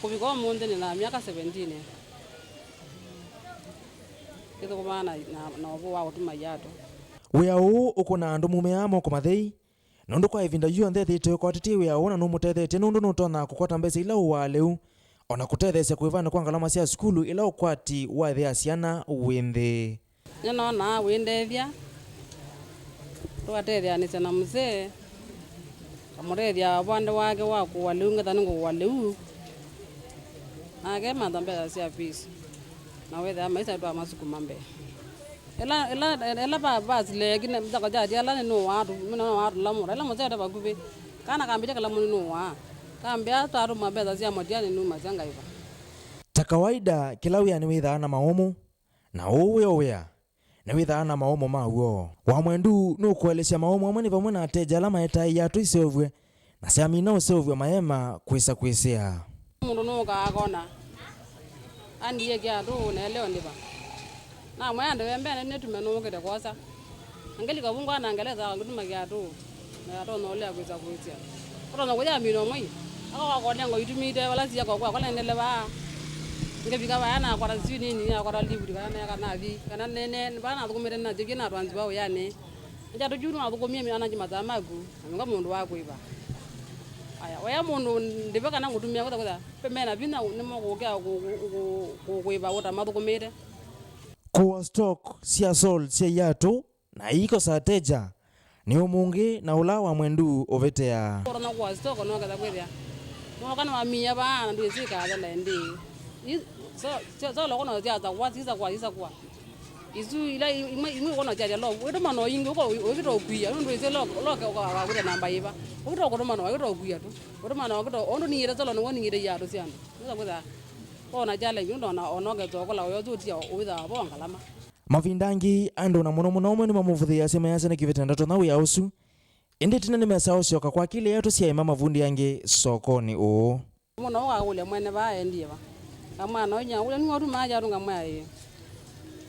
kũvika ũmũnthĩ nĩ na myaka seventeen. Ĩthũkũmaa na, na, na ũvũ wa ũtuma iatũ. Wĩa ũũ ũkũnaa andũ mumĩaa moko mathei, nũndũ kwa ĩvinda yonthe ethĩĩtwe ũkwatĩtye wĩa ũũ na nũmũtethetye, nũndũ nũtonya kũkwata mbesa ila ũaa lĩu, o na kũtetheesya kũĩvanĩ kwa ngalama sya sukulu ĩla ũkwati wa ĩthe ya syana wĩ nthĩ. Nĩnonaa wĩndethya, tũkatetheanĩsya na mũsee, ngamũtethya ũvande wake wa kũũa lĩu, ngetha nĩngũũa lĩu, nake mantha mbesa sya fees, na wĩthĩa maisa twamasukuma mbee. Ĩla, ĩla, ĩla va, vasileeki, nzako kyatya ĩla nĩnũaa tũ-, nĩnũaa tũlamũ, ĩla mũsee ũte vakuvĩ, kana kambĩtya kĩlamũ nĩnũaa, kambĩa twatũma mbesa sya mũtia nĩnumasya ngaĩva. Ta kawaida, kĩla wĩa nĩwĩthaa na maũmũ. Na ũũ wĩ o wĩa, nĩwĩthaa na maũmũ ma w'o. Wamwendu nũkũelesya maũmũ amwe nĩ vamwe na ateja ala maetae iatũ iseũvw'e na syamina ũseũvw'a maema kwĩsa kwĩsĩa. Mũndũ nũkaa akona, "Andiie kĩatũ na eleo ndĩva." Namwĩa ndĩve mbene nĩtume nũkĩte kwosa. Angeli kavungwa na Ngelesa akangĩtuma kĩatũ, na yatonya ũlea kwĩsa kwĩsya. Ũtonya kũya mino mwei, aka wakonea ngo itumĩte, vala sia kwa kwa, kwa nendele vaa. Ngevika vaya nakwata siu nini, nakwata livuti, kana neka nathi, kana nene, vaa nathũkũmĩte na jeki na twanzi vaa ũyanĩ. Nja tũju nathũkũmie mĩana nji mataa maku, na nunga mũndũ wa kwĩva. Aya, waya mũndũ ndĩve kana ngũtumĩa kũtha kũtha, pe mena vinya nĩmo kũkĩa kũ-, kũ-, kũ-, kũ-, kwĩva ũtamathũkũmĩte. Kũa stock sya Sol sya iatũ na iiko sa ateja nĩ ũmũngĩ na ũla Wamwendu ũvĩtĩaa. Ũtonya kũa stock noketha kwĩthĩa. Mwoka nĩwamiia vaa na ndwĩsĩ ikathela ĩndĩ. I-, so, so, so loko no sya sakwa, si sakwa, si sakwa. Isu ila i-, imwe, imwe ũkona syatya lo, wĩtũma no ingĩ, ũko, ũkĩta ũkwia, nũndũ ĩsĩ lo, lo ke ũkawĩta namba ĩva. Ũkĩta ũkũtũma no, wĩta ũkwia tu. Ũtũma no, ũkĩta, ũndũ ningĩte solo nĩw'o ningĩte iatũ sya andũ. Nĩsa kwĩtha, ona challenge, nũndũ ona, ona ũketha ũkũla ũyothutia, wĩthaa vo ngalama. Mavinda angĩ, andũ na mũno mũno amwe nĩmamũvũthĩĩasya mayasya nĩkĩ vĩtenda tonya wĩa ũsu. Ĩndĩ ĩtina nĩmesaa ũsyoka kwa akili yetu syaĩ mamavundi angĩ sokonĩ ũũ. Mũno ũkakũlya mwene vaa endie va. Ngamwĩa no inya ũlya nĩwe ũtumaa kyatũ ngamwĩa ĩĩ.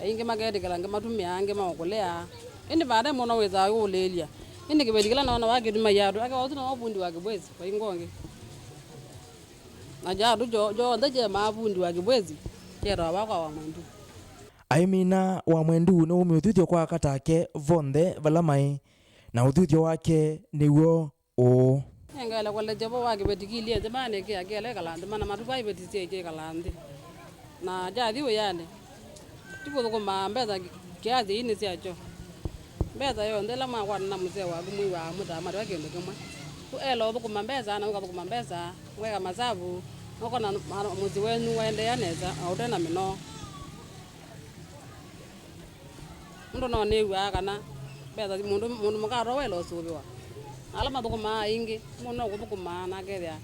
Aingĩ maketĩkĩla angĩ matũmĩaa angĩ maũkũlea. Ĩndĩ vate mũno wĩsaa ũũlĩĩlya. Ĩndĩ kĩveti kĩla noona wakĩtuma iatũ, ake ũsu no vundi wa kĩvwesi, vaingo ũngĩ. Na kyatũ kyo, kyonthe kyemaa vundi wa kĩvwesi, kyetawa vakwa wa mwendu. Aimina Wamwendu nĩwumie ũthuthyo kwa aka take vonthe vala maĩ, na ũthuthyo wake nĩw'o ũũ. Nĩngaĩle kũlekya vo wa kĩveti kilyĩ nthĩ, manĩkĩa kĩela ĩkala nthĩ, mana matuku iveti syaĩkya ĩkala nthĩ. Na kyathi wĩanĩ, ti kũthũkũma mbesa kiasi ii nĩ syakyo. Mbesa yonthe ĩla mwakwata na mũsee waku mwĩw'aa mũtamatĩwa kĩndũ kĩmwe. Ku ela ũthũkũma mbesa, na ũkathũkũma mbesa, mweka masavu, nũkona ma-, mũsyĩ wenyu waendeea nesa, na ũte na mĩnoo. Mũndũ no nĩw'aa kana mbesa, mũndũ, mũndũ mũka atoa wela ũsũvĩwa. Na ala mathũkũmaa aingĩ, mũndũ no kũthũkũmaa na akethĩa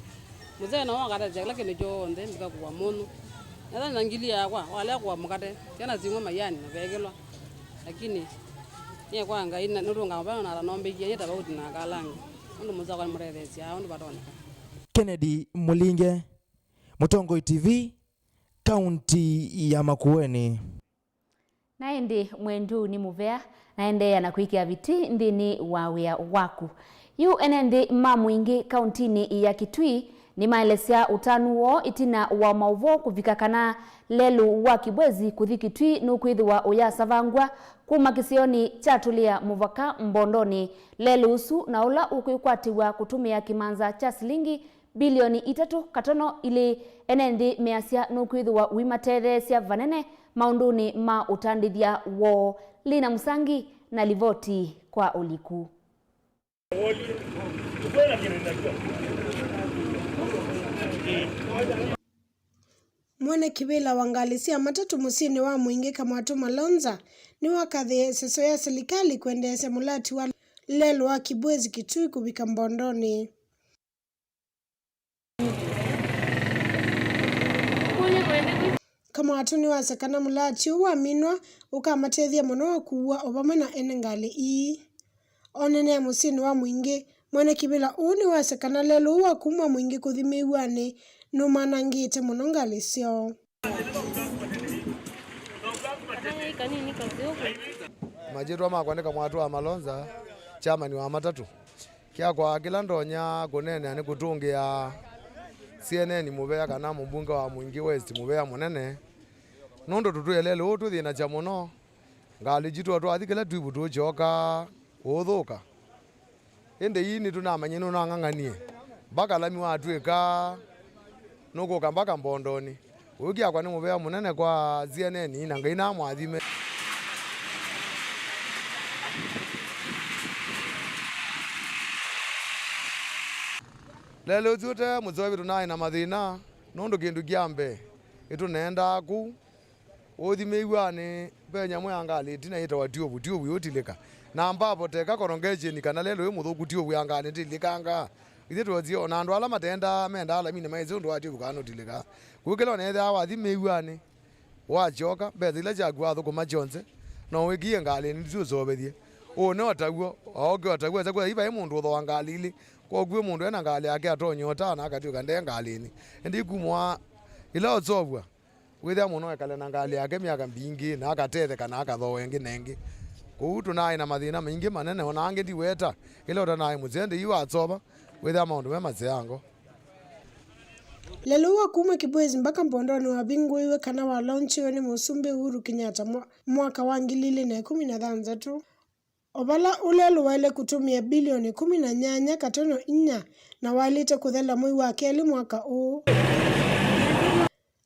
mũsee no akatethya kĩla kĩndũ kyonthe, ndikakũa mũnyũ. Nesa na ngili yakwa, walea kũa mũkate, syana siumwa maiani na vekĩlwa. Lakini nyie kwa Ngai, na nũtũngaa mavano na ata nombĩkie, nyie tofauti na aka ala angĩ. Ũndũ mũsakwa nĩmũtetheesyaa ũndũ vatonyeka. Kennedy Mũlinge, Mũtongoi T V, kaunti ya Makueni. Na ĩndĩ Mwendu nĩ mũvea, na endeea na kwĩkĩa vitwi nthĩnĩ wa wĩa waku. Yu ene nthĩ ma Mwingĩ kauntinĩ ya Kitui nĩmaelesya ũtanu woo ĩtina wa maũvoo kũvika kana lelũ wa Kibwezi kũthi Kitui nũkwĩthĩwa ũyasavangw'a kuma kĩsionĩ kya Tũlĩa mũvaka Mbondonĩ. Lelũ ũsu na ũla ũkwĩkwatĩw'a kũtũmĩa kĩmanza kya silingi mbilioni itatũ katono ilĩ, ene nthĩ measya nũkwĩthĩwa ũimatetheesya vanene maũndũnĩ ma ũtandĩthya woo. Lina Mũsangi na livoti kwa ũliku. Mwene kĩvĩla wa ngalĩ sya matatũ mũsyĩnĩ wa Mwingĩ Kamwatũ Malonza nĩwakathĩĩe ĩseso ya silikalĩ kwendeesya mũlati wa lelũ wa Kibwezi Kitui kũvika Mbondonĩ. Kamwatũ nĩwasya kana mũlati ũũ waminwa ũkamatethya mũno kũua o vamwe na ene ngalĩ ii. Onenea mũsyĩnĩ wa Mwingĩ, mwene kĩvĩla ũũ nĩwasya kana lelũ ũũ wa kuma Mwingĩ kũthi Mĩw'anĩ nũmanangĩte mũno ngalĩ syoo. Masyĩtwa makwa nĩ Kamwatũ wa Malonza, chairman wa matatũ. Kyakwa kĩla ndonya kũneenea nĩ kũtũngĩa C N N mũvea kana mũmbunge wa Mwingĩ West mũvea mũnene, nũndũ tũtwĩe lelũ ũũ twĩthĩnasya mũno. Ngalĩ jitũ o twathi kĩla twivũ tũkyoka kũũthũka. Ĩndĩ ii nĩtũnamanyie nũnang'ang'anie mpaka lami watw'ĩka nũkũka mpaka Mbondonĩ. Ũyũ kĩakwa nĩ mũvea mũnene kwa syeneni na Ngai namwathime. Lelũ ũsu ũte mũseũvĩ tũnaĩ na mathĩna nũndũ kĩndũ kya mbee nĩtũneendaa kũu. Ũthi mĩw'anĩ, ve nyamũ ya ngalĩ ĩtina yĩtawa tiovu, tiovu yũtilĩka. Na mbapo teka korongekyeni kana lelũ wĩ mũthũku tiovu ya ngalĩ ndĩtilĩkangaa. Ithyĩ twosie, o na andũ ala matendaa, mendaa laminĩ maĩsĩ ũndũ wa tiovu kana nũtilĩkaa. Kũu kĩla ũneethĩawa wathi mĩw'anĩ, wakyoka, mbesa ila syaku wathũkũma syonthe, no wĩkie ngalĩnĩ nĩsyo ũseũvethye. Ũũ nĩ o taw'o, aoke o taw'o, esa kwĩthĩa vai mũndũ ũthooa ngalĩ ilĩ. Kwoou mũndũ ena ngalĩ yake atonya ũtaa na akatw'ĩka nde ngalĩnĩ. Ĩndĩ kuma wa ĩla ũseũvw'a, wĩthĩa mũno ekale na ngalĩ yake myaka mbingĩ, na akatetheka, na akathooa ĩngĩ na ĩngĩ. Kũu tũnaĩ na mathĩna maingĩ manene, o na angĩ ndiweta, ĩla ũtanaĩ mũseo, ĩndĩ yu wasova, wĩthĩa maũndũ me maseango. Lelũ wa kuma Kibwezi mpaka Mbondonĩ wavingũiwe kana walaunchiwe nĩ Mũsumbĩ Uhuru Kenyatta mwa-, mwaka wa ngili ilĩ na ĩkũmi na thanthatũ. O vala ũlelũ waĩle kũtũmĩa bilioni ĩkũmi na nyanya katono inya, na waĩlĩte kũthela mwei wa kelĩ mwaka ũũ.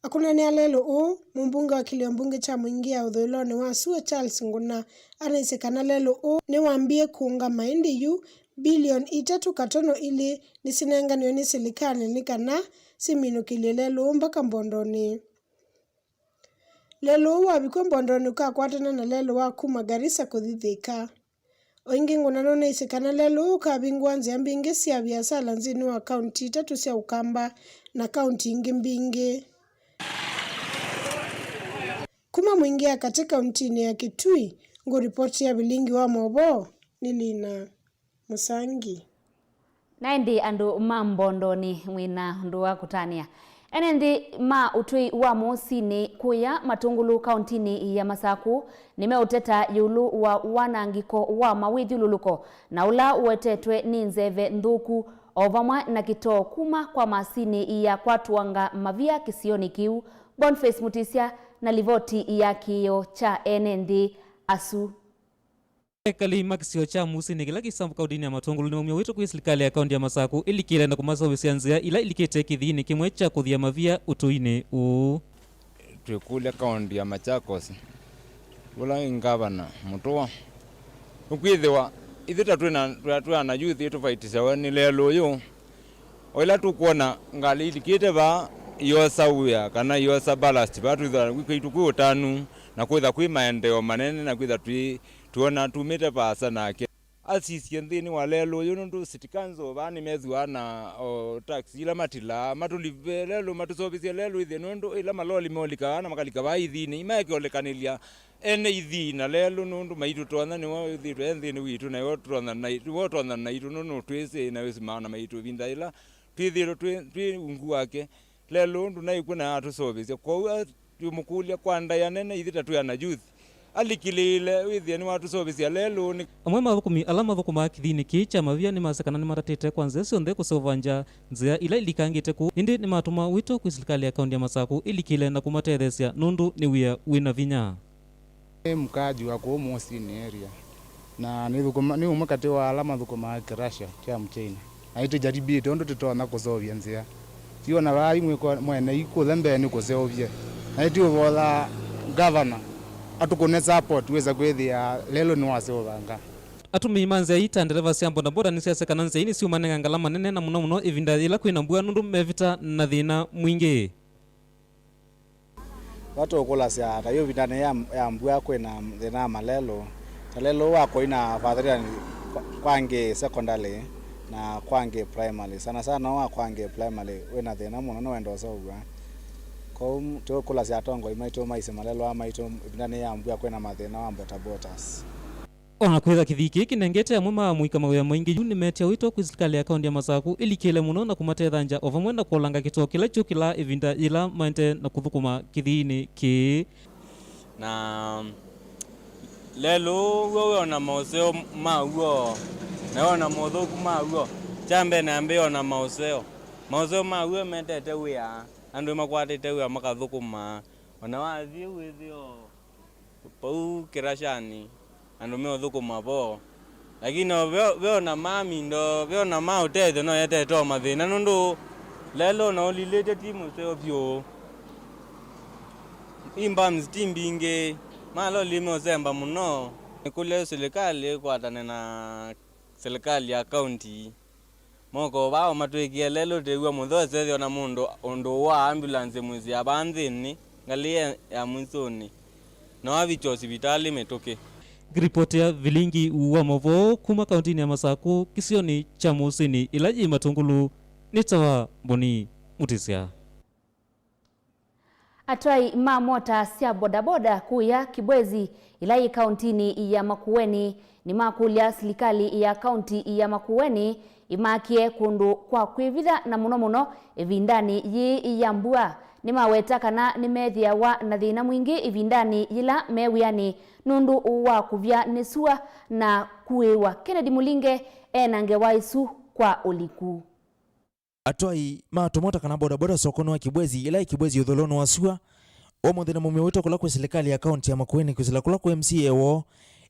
Akũnanĩa lelũ ũũ, mũmbunge wa kĩlĩo mbunge kya mũingĩ ya ũthũĩlonĩ wa sua Charles Nguna anaisye kana lelũ ũũ nĩwambie kũũngama, ĩndĩ yu bilioni itatũ katono ilĩ nĩsinenganiwe nĩ silikalĩ nĩ kana siminũkĩlye lelũ ũũ mpaka Mbondonĩ. Lelũ ũũ wavikw'a Mbondonĩ ũkakwatana na lelũ wa kuma Garissa kũthi Thika. O ĩngĩ, Nguna nũnaisye kana lelũ ũũ ũkavingũa nzĩa mbingĩ sya viasala nthĩnĩ wa kaunti itatũ sya Ũkamba na kaunti ingĩ mbingĩ. Kuma Mwingi ya Katĩ kauntinĩ ya Kitui, ngũripoti ya vilingi wa maũvoo nĩ Lina Mũsangi. Na ĩndĩ andũ ma Mbondonĩ mwĩ na ũndũ wa kũtanĩa. Ene nthĩ ma ũtũi wa Mosinĩ kũya Matũngũlũ kauntinĩ ya Masakũ nĩmeũteta ĩũlũ wa wanangĩko wa mawĩthyũlũlũko na ũla ũwetetwe nĩ nzeve nthũku o vamwe na kĩtoo kuma kwa masinĩ ya kwatũanga mavia kĩsionĩ kĩu. Boniface Mutisya na livoti ya kĩĩo kya ene nthĩ asu. Ekali ma kĩsio kya Musinĩ kĩla kĩ sub kauntinĩ ya Matũngũlũ nĩmaumya wĩto kwĩ silikalĩ ya kaunti ya Masakũ ĩlikĩle na kũmaseũvĩsya nzĩa ila ilikĩte kĩthiinĩ kĩmwe kya kũthia mavia ũtũinĩ ũũ. Twĩkũlya kaunti ya Machakos, ũla wĩ ngavana Mũtũa, ũkwĩthĩwa ithyĩ ta twĩ na, twĩ, twĩ ana youth tũvaitĩsyawa nĩ lelũ ũyũ. O ĩla tũkwona ngalĩ ilikĩte vaa, iosa wĩa kana iosa ballast vaa, twĩthwa kwitũ kwĩ ũtanu na kwĩtha kwĩ maendeeo manene na kwĩtha twĩ, twĩona tumĩte vaasa nake. Asisye nthĩnĩ wa lelũ ũyũ nũndũ city council vaa nĩmethĩwa na, o, tax ila matilaa, matũlive lelũ, matũseũvĩsye lelũ ĩthĩ nũndũ ĩla maloli molikaa na makalika vaa ithiinĩ, imaeke ũlekanĩlya ene ithii na lelũ nũndũ maitũ tonya nĩwe wĩthĩĩtwe e nthĩnĩ witũ, na nĩwe ũtonya na, nĩwe ũtonya naitũ nũndũ nũtwĩsĩ na wĩsimaa na maitũ ĩvinda yĩla twĩthĩĩtwe twĩ, twĩ ungu wake. Lelũ ndũnaĩ kw'o na atũseũvĩsya. Kwoou a-, twĩmũkũlya kwa ndaĩa nene, ithyĩ ta twĩ ana youth, alikĩlĩĩle wĩthĩe nĩwatũseũvĩsya lelũ nĩ. Amwe ma athũkũmi ala mathũkũmaa kĩthiinĩ kĩĩ kya mavia nĩmasya kana nĩmatatĩte kwa nzĩa syonthe kũseũvangya nzĩa ila ilikangĩte kũu, ĩndĩ nĩmatũma wĩto kwĩ silikalĩ ya kaunti ya Masakũ ĩlikĩle na kũmatetheesya nũndũ nĩ wĩa wĩ na vinya. Nĩ mkaaji wa kũũ Mosinĩ area, na nĩthũkũma-, nĩ ũmwe katĩ wa ala mathũkũmaa kĩrasha kya Mchina, na nĩtũjaribĩte ũndũ tũtonya kũseũvya nzĩa. Tiona vaa imwe kwa mwene ikũthe mbee nĩ kũseũvye, na nĩtũũvoya ngavana atũkũne support wĩsa kwĩthĩa lelũ nĩwaseũvanga. Atũmĩi ma nzĩa ii ta ndeleva sya bodaboda nĩsyasya kana nzĩa ii nĩsyũmanenga ngalama nene, na mũno mũno ĩvinda yĩla kwĩna mbua, nũndũ mevĩta na thĩna mwingĩ. Vatũkũlasya ta yu ĩvindanĩ ya, ya mbua kwĩna thĩna wa malelũ, ta lelũ wa kũina Fatherland kwa, kwa Ngĩĩ Secondary na kwa Ngĩĩ Primary, sana sana wa kwa Ngĩĩ Primary wĩna thĩna mũno, nĩwenda ũseũvw'a. Kwoou tũkũlasya atongoi maitũ maisye malelũ aa maitũ ĩvindanĩ ya mbua kwĩna mathĩna wa bodabodas. O na kwĩtha kĩthii kĩĩ kĩnengete amwe ma amũika mawĩa maingĩ, yu nĩmetia wĩto kwĩ silikalĩ ya kaunti ya Masakũ ĩlikĩle mũno na kũmatethangya, o vamwe na kũolanga kĩtoo kĩla kyũkĩlaa ĩvinda yĩla maendee na kũthũkũma kĩthiinĩ kĩĩ. Na lelũ w'o wĩona maũseo maw'o, na wĩona mothũku maw'o. Kya mbee nambĩĩe ona maũseo. Maũseo maw'o metete wĩa, andũ nĩmakwatĩte wĩa makathũkũma. O na wathiĩ wĩthĩo Vau kĩrashanĩ, andũ meũthũkũma vo. Lakini o ve, ve ona ma mindo, ve ona ma ũtethyo no yetete o mathĩna, nũndũ lelũ na ũlilĩtye ti mũseo vyũ. Imbams ti mbingĩ, maloli meũsemba mũno. Nĩkũlya silikalĩ ĩkwatane na silikalĩ ya kaunti. Moko vaa ũmatwĩkĩe lelũ tĩw'a mũthosethyo na mũndũ ũndũ wa ambulance mwĩsĩa vaa nthĩnĩ ngalĩ ya, ya mwisũnĩ. Na wavikya osivitalĩ mĩtũkĩ. Ngĩripotea vilingi wa maũvoo kuma kauntinĩ ya Masakũ kĩsionĩ kya Mũsini ĩla yĩ Matũngũlũ, nĩtawa Mboni Mũtĩsya. Atwai ma mota sya bodaboda kũya Kibwezi, ĩla yĩ kauntinĩ ya Makueni, nĩmakũlya silikalĩ ya kaunti ya Makueni ĩmakĩe kũndũ kwa kwĩvitha, na mũno mũno ĩvindanĩ yĩĩ ya mbua. Nĩmaweta kana nĩmethĩawa na thĩna mwingĩ ĩvindanĩ yĩla me wĩanĩ nũndũ wa kũvya nĩ sua na kuĩwa. Kennedy Mũlinge e na ngewa ĩsu kwa ũliku. Atwai ma tũmota kana bodaboda sokonĩ wa Kibwezi, ĩla ĩ Kibwezi ũthũlũnĩ wa sua, ũmũnthĩ nĩmaumya wĩto kũla kwĩ silikalĩ ya kaunti ya Makueni kwĩsĩla kũla kwĩ M C A woo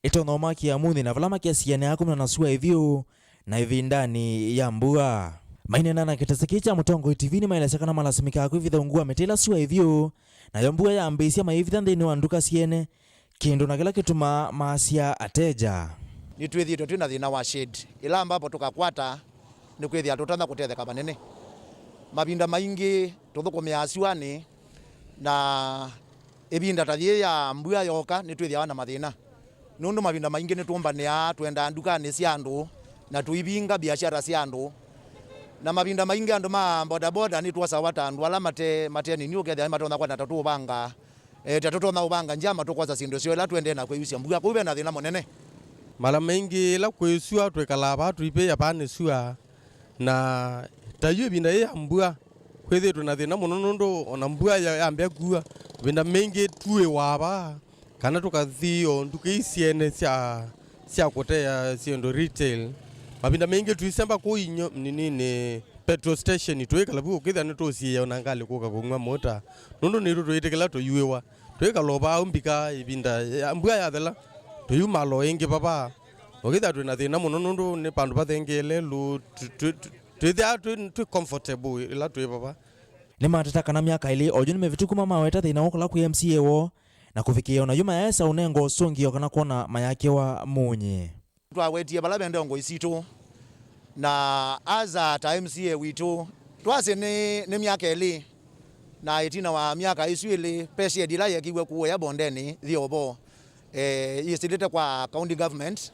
ĩtonya ũmakĩa mũnyĩ na vala makesianĩa kumana na sua ĩthyũ na ĩvindanĩ ya mbua. Maineena na kĩtese kĩĩ kya Mũtongoi T V nĩmaelesya kana malasimĩkaa kwĩvitha ungu wa mĩtĩ ĩla sua ĩthyũ, nayo mbua yambĩĩsya mayĩvitha nthĩnĩ wa nduka syene, kĩndũ na kĩla kĩtumaa maasya ateja. Nĩtwĩthĩĩtwe twĩ na thĩna wa shade, ĩla ambapo tũkakwata nĩkwĩthĩa tũtonya kũtetheka vanene. Mavinda maingĩ tũthũkũmĩaa syũanĩ, na ĩvinda ta yĩĩ ya mbua yooka nĩtwĩthĩawa na mathĩna, nũndũ mavinda maingĩ nĩtũmbanĩaa twendaa ndukanĩ sya andũ na tũivinga biashara sya andũ. Na mavinda maingĩ andũ ma bodaboda nĩtwosawa ta andũ ala mate, mate nini, ũkethĩa nĩmatonya kwenda ta tũũvanga. E, ta tũtonya ũvanga njama tũkwosa syĩndũ syoo ila tũendee na kwĩyusya mbua. Kũu ve na thĩna mũnene. Mala maingĩ ĩla kwĩ sua twĩkalaa vaa tũipĩĩa vaa nĩ sua, na ta yu ĩvinda yĩ ya mbua kwĩthĩĩtwe na thĩna mũno nũndũ ona mbua ya- yambĩa kua, mavinda maingĩ tuĩwaa vaa kana tũkathi o nduka ii syene sya sya kũtea syĩndũ retail. Mavinda maingĩ tũisemba kũu inyo nini nĩ petrol station, tũikala vu ũkĩthĩa nĩtũsiĩĩa ona ngalĩ kũka kũng'wa mũta, nũndũ nĩtũ tũitĩkĩla tũyuĩwa. Twĩkala o vau mbika ĩvinda ya mbua yathela, tũyumala o ĩngĩ vava. Ũkĩthĩa twĩ na thĩna mũno nũndũ nĩ vandũ vathengee lelũ, tũ- tũ- tũ- twĩthĩaa twĩ twĩ comfortable ĩla twĩ vava. Nĩmateta kana myaka ĩlĩ oyu nĩmĩvĩtu kuma maweta thĩna ũũ kũla kwĩ M C A woo, na kũvikĩĩa ona yu mayaesa ũnengwa ũsũngĩo kana kwona mayakĩwa mũnyĩ. Twawetie vala ve ndongoi sitũ, na asa ta M C A witũ, twasye nĩ, nĩ myaka ĩlĩ, na ĩtina wa myaka ĩsu ĩlĩ, pe shade ĩla yekiw'e kũũya Bondeni Thiovo, eh, yĩsĩlĩte kwa county government,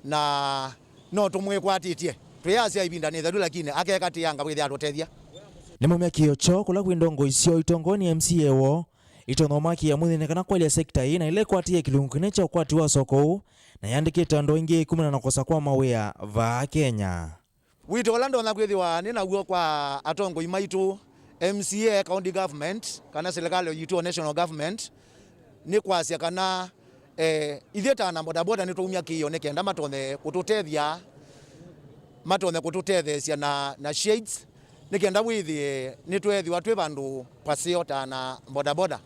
na no tũmwĩkwatĩtye. Twĩyasya ĩvinda nĩ ĩthelu, lakini akekatĩanga kwĩthĩa atũtethya. Nĩmaumya kĩĩo kyoo kũla kwĩ ndongoi syoo itongoi nĩ M C A woo, itonya ũmakĩa mũnyĩ nĩ kana kwelya sekita ĩĩ na ĩla ĩkwatĩĩe kĩlungu kĩnene kya ũkwati wa soko ũũ, na yandĩkĩte andũ aingĩ kumana na kũkosa kwa mawĩa vaa Kenya. Wito ũla ndonya kwĩthĩwa nĩ naw'o kwa atongoi maitũ, M C A, county government, kana silikalĩ yitũ o national government, nĩ kwasya kana, eh, ithyĩ ta ana bodaboda nĩtwaumya kĩĩo nĩ kenda matonye kũtũtethya, matonye kũtũtetheesya na, na shades, nĩ kenda wĩthĩe nĩtweethĩwa twĩ vandũ paseo ta ana bodaboda.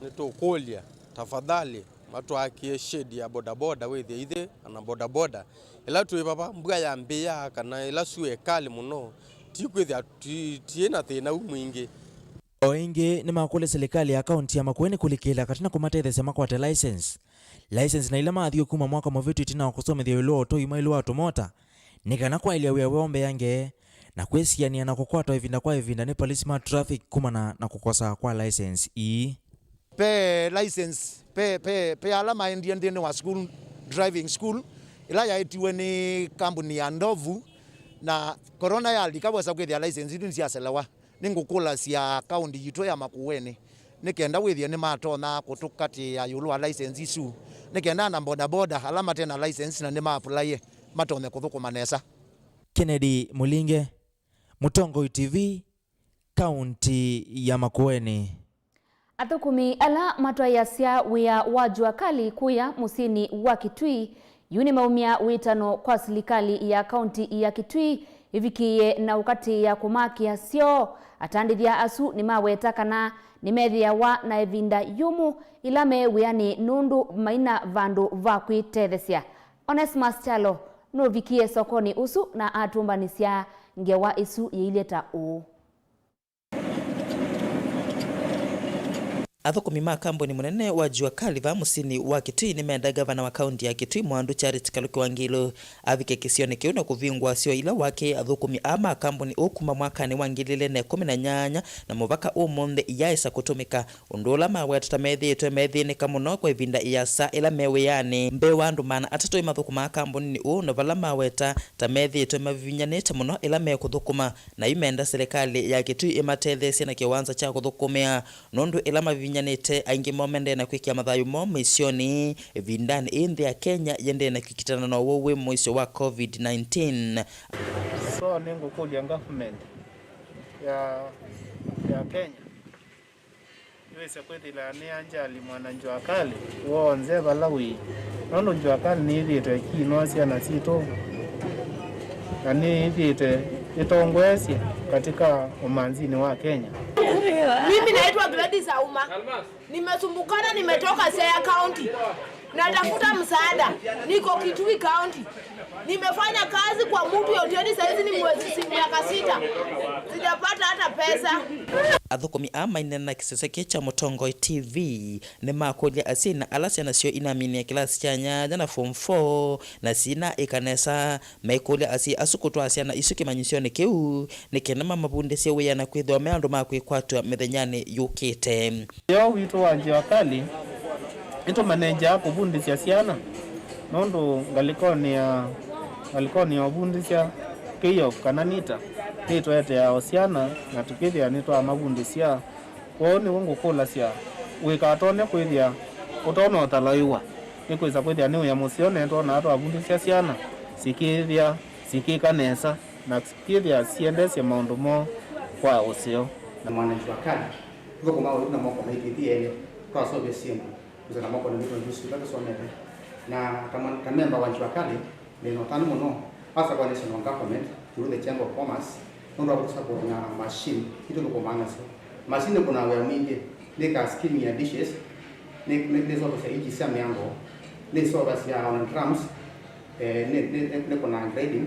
Nĩtũkũlya, tafadhali, matwakĩe shade ya bodaboda, wĩthĩe ithyĩ ana bodaboda ĩla twĩ vava, mbua yambĩĩa kana ĩla sua ĩkalĩ mũno, ti kwĩthĩa ti- tiĩ na thĩna u mwingĩ. O ĩngĩ, nĩmakũlya silikalĩ ya kaunti ya Makueni kũlikĩla katĩ na kũmatetheesya makwate license. License na ila maathie kuma mwaka mũvĩtu ĩtina wa kũsomethya ĩũlũ wa ũtoi mwaĩlu wa tũmota, nĩ kana kwaĩlya wĩa woo mbeange, na kwĩsianĩa na kũkwatwa ĩvinda kwa ĩvinda nĩ polisi ma traffic kumana na kũkosa kwa license ii. Pe license, pe, pe, pe ala maendie nthĩnĩ wa school, driving school, ĩla yaĩtiwe nĩ kambuni ya Ndovu, na corona yalika, wesa kwĩthĩa license isu nĩsyaselewa. Nĩngũkũlasya kaunti yitũ ya Makueni nĩ kenda wĩthĩe nĩmatonya kũtũkatĩĩa ĩũlũ wa license isu, nĩ kenda ana bodaboda ala mate na license na nĩmaapulaie matonye kũthũkũma nesa. Kennedy Mũlinge, Mũtongoi T V, kaunti ya Makueni. Athũkũmi ala matwaĩasya wĩa wa jua kali kũya mũsyĩnĩ wa Kitui yu nĩmaumya wĩtano kwa silikalĩ ya kaunti ya Kitui ĩvikĩĩe na ũkatĩĩa kũmakĩa syoo. Atandĩthya asu nĩmaweta kana Nĩmethĩawa na ĩvinda yũmũ ĩla me wĩanĩ nũndũ maina vandũ va kwĩtetheesya. Onesmus Kyalo nũvikie sokonĩ ũsu na atũmbanĩsya ngewa ĩsu yĩilye ta ũũ. Athũkũmi ma kambuni mũnene wa Jua Kali vaa mũsyĩnĩ wa Kitui nĩmenda ngavana wa kaunti ya Kitui Mwandu Charity Kaluki Wangilu avike kĩsionĩ kĩu na kũvingũa syo ila wakĩe athũkũmi aa ma kambuni ũũ kuma mwakanĩ wa ngili ilĩ na ĩkũmi na nyanya na mũvaka ũmũnthĩ iyaaĩsa kũtũmĩka, ũndũ ũla maweta ta methĩĩtwe methĩnĩka mũno kwa ĩvinda ĩasa ĩla me wĩanĩ. Mbee wa andũ maana atatũ ĩmathũkũmaa kambuninĩ ũũ, na vala maweta ta methĩĩtwe mavivinyanĩte mũno ĩla mekũthũkũma, na yu menda silikalĩ ya Kitui ĩmatetheesye na kĩwanza kya kũthũkũmĩa, nũndũ ĩla mavivinyanĩte aingĩ moo mendee na kwĩkĩa mathayũ moo mĩisyonĩ ĩvindanĩ ĩĩ nthĩ ya Kenya yendee na kũkitana na ũwau wĩ mũisyo wa covid nineteen. So nĩngũkũlya government ya, ya Kenya yĩwĩsye kwĩthĩla nĩyanjali mwana Jua Kali w'onthe vala wĩ, nũndũ Jua Kali nĩyĩthĩĩtwe ĩkĩnwa syana sitũ na nĩyĩthĩĩtwe ĩtongoesye katika ũmanzinĩ wa Kenya. Mimi naitwa Gladys Auma. Nimesumbukana, nimetoka Siaya County. Natafuta msaada. Niko Kitui County. Nimefanya kazi kwa mtu ya hoteli, saizi ni mwezi si-, miaka sita. Sijapata hata pesa. Athũkũmi aa maineena na kĩsese kĩĩ kya Mũtongoi T V nĩmakũlya asyai na ala syana syoo inaminie kĩlasi kya nyanya na form four na sinaĩka nesa, maikũlya asyai asu kũtwaa syana isu kĩmanyĩsyonĩ kĩu nĩ kenda mamavundĩsye wĩa na kwĩthĩwa me andũ ma kwĩkwatw'a mĩthenyanĩ yũkĩte. Yo witũ wa Jua Kali nĩtũmanenjaa kũvundĩsya syana, nũndũ ngalĩkonĩ ya, ngalĩkonĩ ya ũvundĩsya kĩio kana nita nĩtũeteaa o syana na tũkĩthĩa nĩtwamavundĩsya. Kwoou nĩw'o ngũkũlasya, wĩkatonye kwĩthĩa ũtonotalaiwa, nĩkwĩsa kwĩthĩa nĩ wĩa mũseo, na nĩtwonaa twavundĩsya syana sikĩthĩa sikĩka nesa na sikĩthĩa siendesye maũndũ moo kwa ũseo. Na mwana Jua Kali, tũthũkũmaa ũitu na moko maitũ ĩthi elĩ, twaseũvya syĩndũ. Nzana moko na mĩtwe ndusi ila tũsomete. Na ta mwa-, ta memba wa Jua Kali, nĩ na ũtanu mũno, asa kwa National Government, through the Chamber of Commerce, nũndũ wa kũtũsupport na machine itũthũkũmaa nasyo. Machine nĩkũnaa wĩa mwingĩ, nĩkaa skimming ya dishes, nĩ, nĩ, nĩseũvasya inji sya mĩango, nĩseũvasya ona drums, eh, nĩ, nĩ, nĩ, nĩkũnaa grading.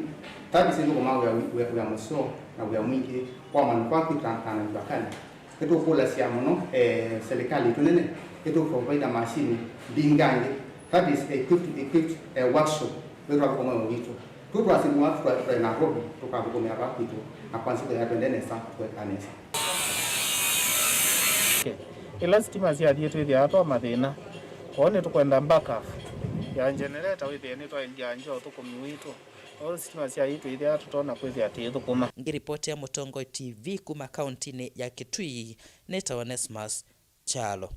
That is nĩthũkũmaa wĩa, wĩa, wĩa mũseo na wĩa mwingĩ kwa manufaa kwitũ ta, ta ana Jua Kali. Nĩtũkũlasya mũno, eh, silikalĩ itũ nene ĩtũprovaida masini mbingangĩ, that is equipped, equipped, eh, workshop, wĩtwa thũkũma witũ. Tũtwasimwa twa, twa Nairobi, tũkathũkũmĩa vaa kwitũ, na kwanzia ya twende nesa, tweka nesa. Okay. Ĩla sitima syathiĩ twĩthĩawa twa mathĩna, kwoou nĩtũkwenda backup ya generator wĩthĩe nĩtwaendia nja ũthũkũmi witũ. Ũ sitima sya itũ ithea tũtonya kwĩthĩa tĩthũkũma. Ngĩripotĩa Mũtongoi T V kuma kauntinĩ ya Kitui, nĩtawa Onesmus Kyalo.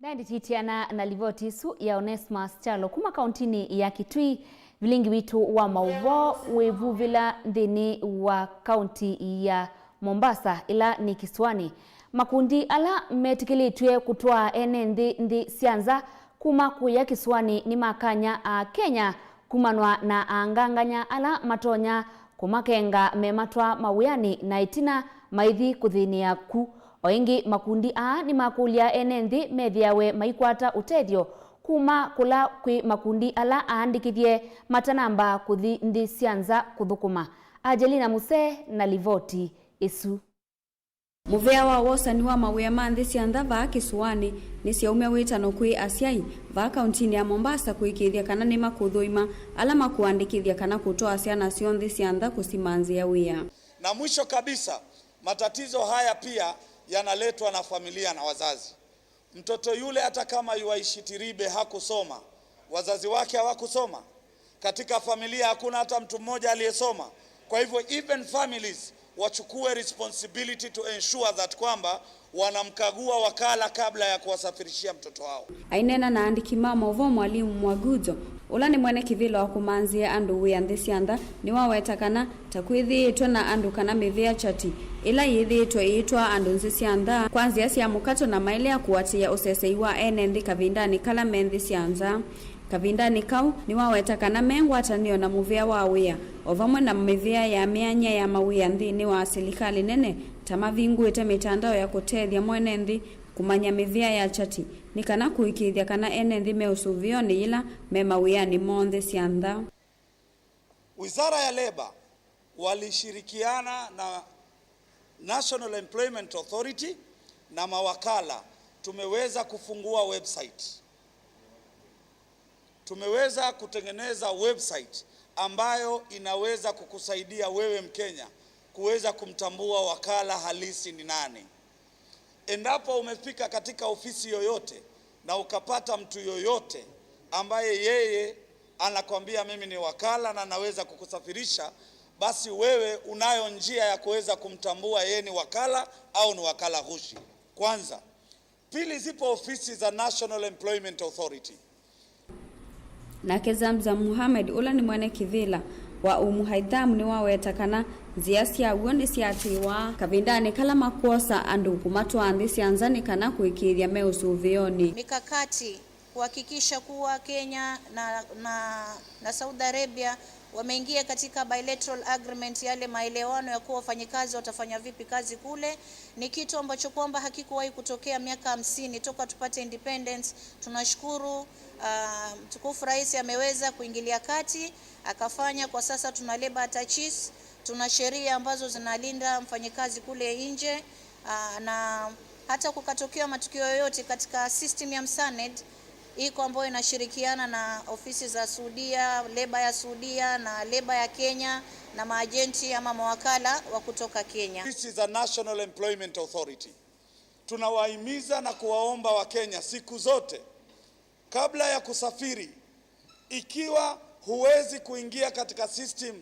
Ndaendititiana na livoti isu ya Onesmus Kyalo kuma kauntinĩ ya Kitui, vilingi witũ wa maũvoo wĩvuvĩla nthĩnĩ wa kaunti ya Mombasa, ĩla nĩ kĩsũanĩ. Makundi ala metĩkĩlĩtw'e kũtwaa ene nthĩ nthĩ sya nza kuma kũya kĩsũanĩ nĩmakany'a Akenya kumanwa na anganganya ala matonya kũmakenga mematwaa mawĩanĩ na ĩtina maithi kũthĩnĩa ku. O ĩngĩ, makundi aa nĩmakũlya ene nthĩ methĩawe maikwata ũtethyo kuma kũla kwĩ makundi ala aandĩkĩthye matanamba kũthi nthĩ sya nza kũthũkũma. Angelina Musee na livoti ĩsu. Mũvĩa wa wosani wa mawĩa ma nthĩ sya nza vaa kĩsũanĩ nĩsyaumya wĩtano kwĩ asyai vaa kauntinĩ ya Mombasa kũĩkĩĩthya kana nĩmakũthũima ala makũandĩkĩthya kana kũtwaa syana syoo nthĩ sya nza kũsimanzĩa wĩa. Na mwisho kabisa, matatizo haya pia yanaletwa na familia na wazazi. Mtoto yule hata kama yuaishi Tiribe hakusoma, wazazi wake hawakusoma. Katika familia hakuna hata mtu mmoja aliyesoma. Kwa hivyo even families wachukue responsibility to ensure that kwamba wanamkagua wakala kabla ya kuwasafirishia mtoto wao. Aineena na aandĩki ma maũvoo, Mwalimu Mwagudzo, ũla nĩ mwene kĩvĩla wa kũmanzĩa andũ wĩa nthĩ sya nza, nĩwaweta kana ta kwĩthĩĩtwe na andũ kana mĩvĩa chati ĩla yĩthĩĩtwe ĩitwaa andũ nthĩ sya nza kwa nzĩa sya mũkato na maĩle ya kũatĩĩa ũsesei wa ene nthĩ kavindanĩ kala me nthĩ sya nza. Kavindanĩ kau, nĩwaweta kana me ngwatanĩo na mũvĩa wa wĩa, o vamwe na mĩvĩa ya mĩany'a ya mawĩa nthĩnĩ wa silikalĩ nene, Ta mavingũĩte mĩtandao ya kũtethya mwene nthĩ kũmanya mĩvĩa ya chati, nĩ kana kũĩkĩĩthya kana ene nthĩ me ũsũvĩonĩ yĩla me mawĩanĩ monthe sya nza. Wizara ya Leba walishirikiana na National Employment Authority na mawakala, tumeweza kufungua website. Tumeweza kutengeneza website ambayo inaweza kukusaidia wewe Mkenya kuweza kumtambua wakala halisi ni nani. Endapo umefika katika ofisi yoyote na ukapata mtu yoyote ambaye yeye anakwambia, "Mimi ni wakala na naweza kukusafirisha," basi wewe unayo njia ya kuweza kumtambua yeye ni wakala au ni wakala ghushi. Kwanza. Pili, zipo ofisi za National Employment Authority. Nake Zamzam Mohamed, ũla nĩ mwene kĩvĩla wa Umu Haitham, nĩwaweta kana nzĩa sya w'o nĩsyatĩĩwa kavindanĩ kala makwosa andũ kũmatwaa nthĩ sya nza nĩ kana kũĩkĩĩthya me ũsũvĩonĩ. Mikakati kuhakikisha kuwa Kenya na, na, na Saudi Arabia wameingia katika bilateral agreement, yale maelewano ya kuwa wafanyikazi watafanya vipi kazi kule. Ni kitu ambacho kwamba hakikuwahi kutokea miaka hamsini toka tupate independence. Tunashukuru, ah, mtukufu rais ameweza kuingilia kati, akafanya. Kwa sasa tuna labor attaches, tuna sheria ambazo zinalinda mfanyikazi kule nje, ah, na hata kukatokea matukio yoyote katika system ya MSANED, iko ambayo inashirikiana na ofisi za Saudia, leba ya Saudia na leba ya Kenya na maajenti ama mawakala wa kutoka Kenya. Ofisi za National Employment Authority. Tunawahimiza na kuwaomba Wakenya siku zote, kabla ya kusafiri, ikiwa huwezi kuingia katika system,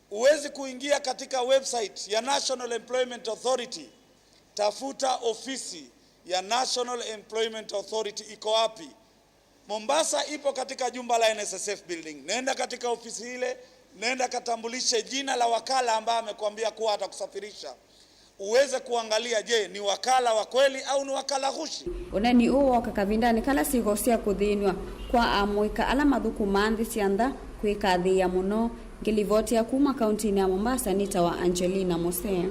huwezi kuingia katika website ya National Employment Authority, tafuta ofisi ya National Employment Authority iko wapi. Mombasa ipo katika jumba la NSSF building. Nenda katika ofisi ile, nenda katambulishe jina la wakala ambaye amekwambia kuwa atakusafirisha. Uweze kuangalia, je, ni wakala wa kweli au ni wakala ghushi? Ũneeni ũũ wooka kavindanĩ kala syĩko sya kũthĩnw'a kwa amũika ala mathũkũmaa nthĩ sya nza kwĩkathĩĩa mũno. Ngĩlivoti ya kuma kauntinĩ ya Mombasa nĩtawa Angelina Mose.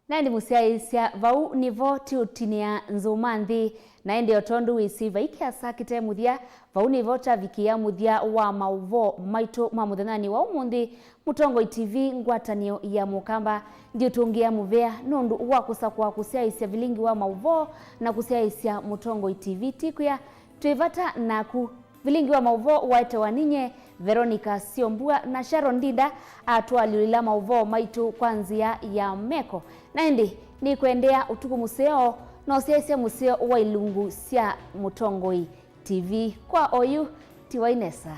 Na ĩndĩ mũsyaĩĩsya, vau nĩvo tũũtinĩa nzũma nthĩ. Na ĩndĩ o tondũ wĩsĩ vai kĩasa kĩte mũthya, vau nĩvo twavikĩĩa mũthya wa maũvoo maitũ ma mũthenyanĩ wa ũmũnthĩ. Mũtongoi T V, ngwatanĩo ya Mũkamba, ndiũtũngĩa mũvea nũndũ wa kũsakũa kũsyaĩĩsya vilingi wa maũvoo na kũsyaĩĩsya Mũtongoi T V. Ti kwĩa twĩ vata naku. Vilingi wa maũvoo waetewa ninye, Veronica Siombua, na Sharon Ndinda atũalyũlĩla maũvoo maitũ kwa nzĩa ya meko. Na ĩndĩ nĩkwendea ũtukũ mũseo na ũsyaĩĩsya mũseo wa ilungu sya Mũtongoi T V. Kwa oyu, tiwai nesa.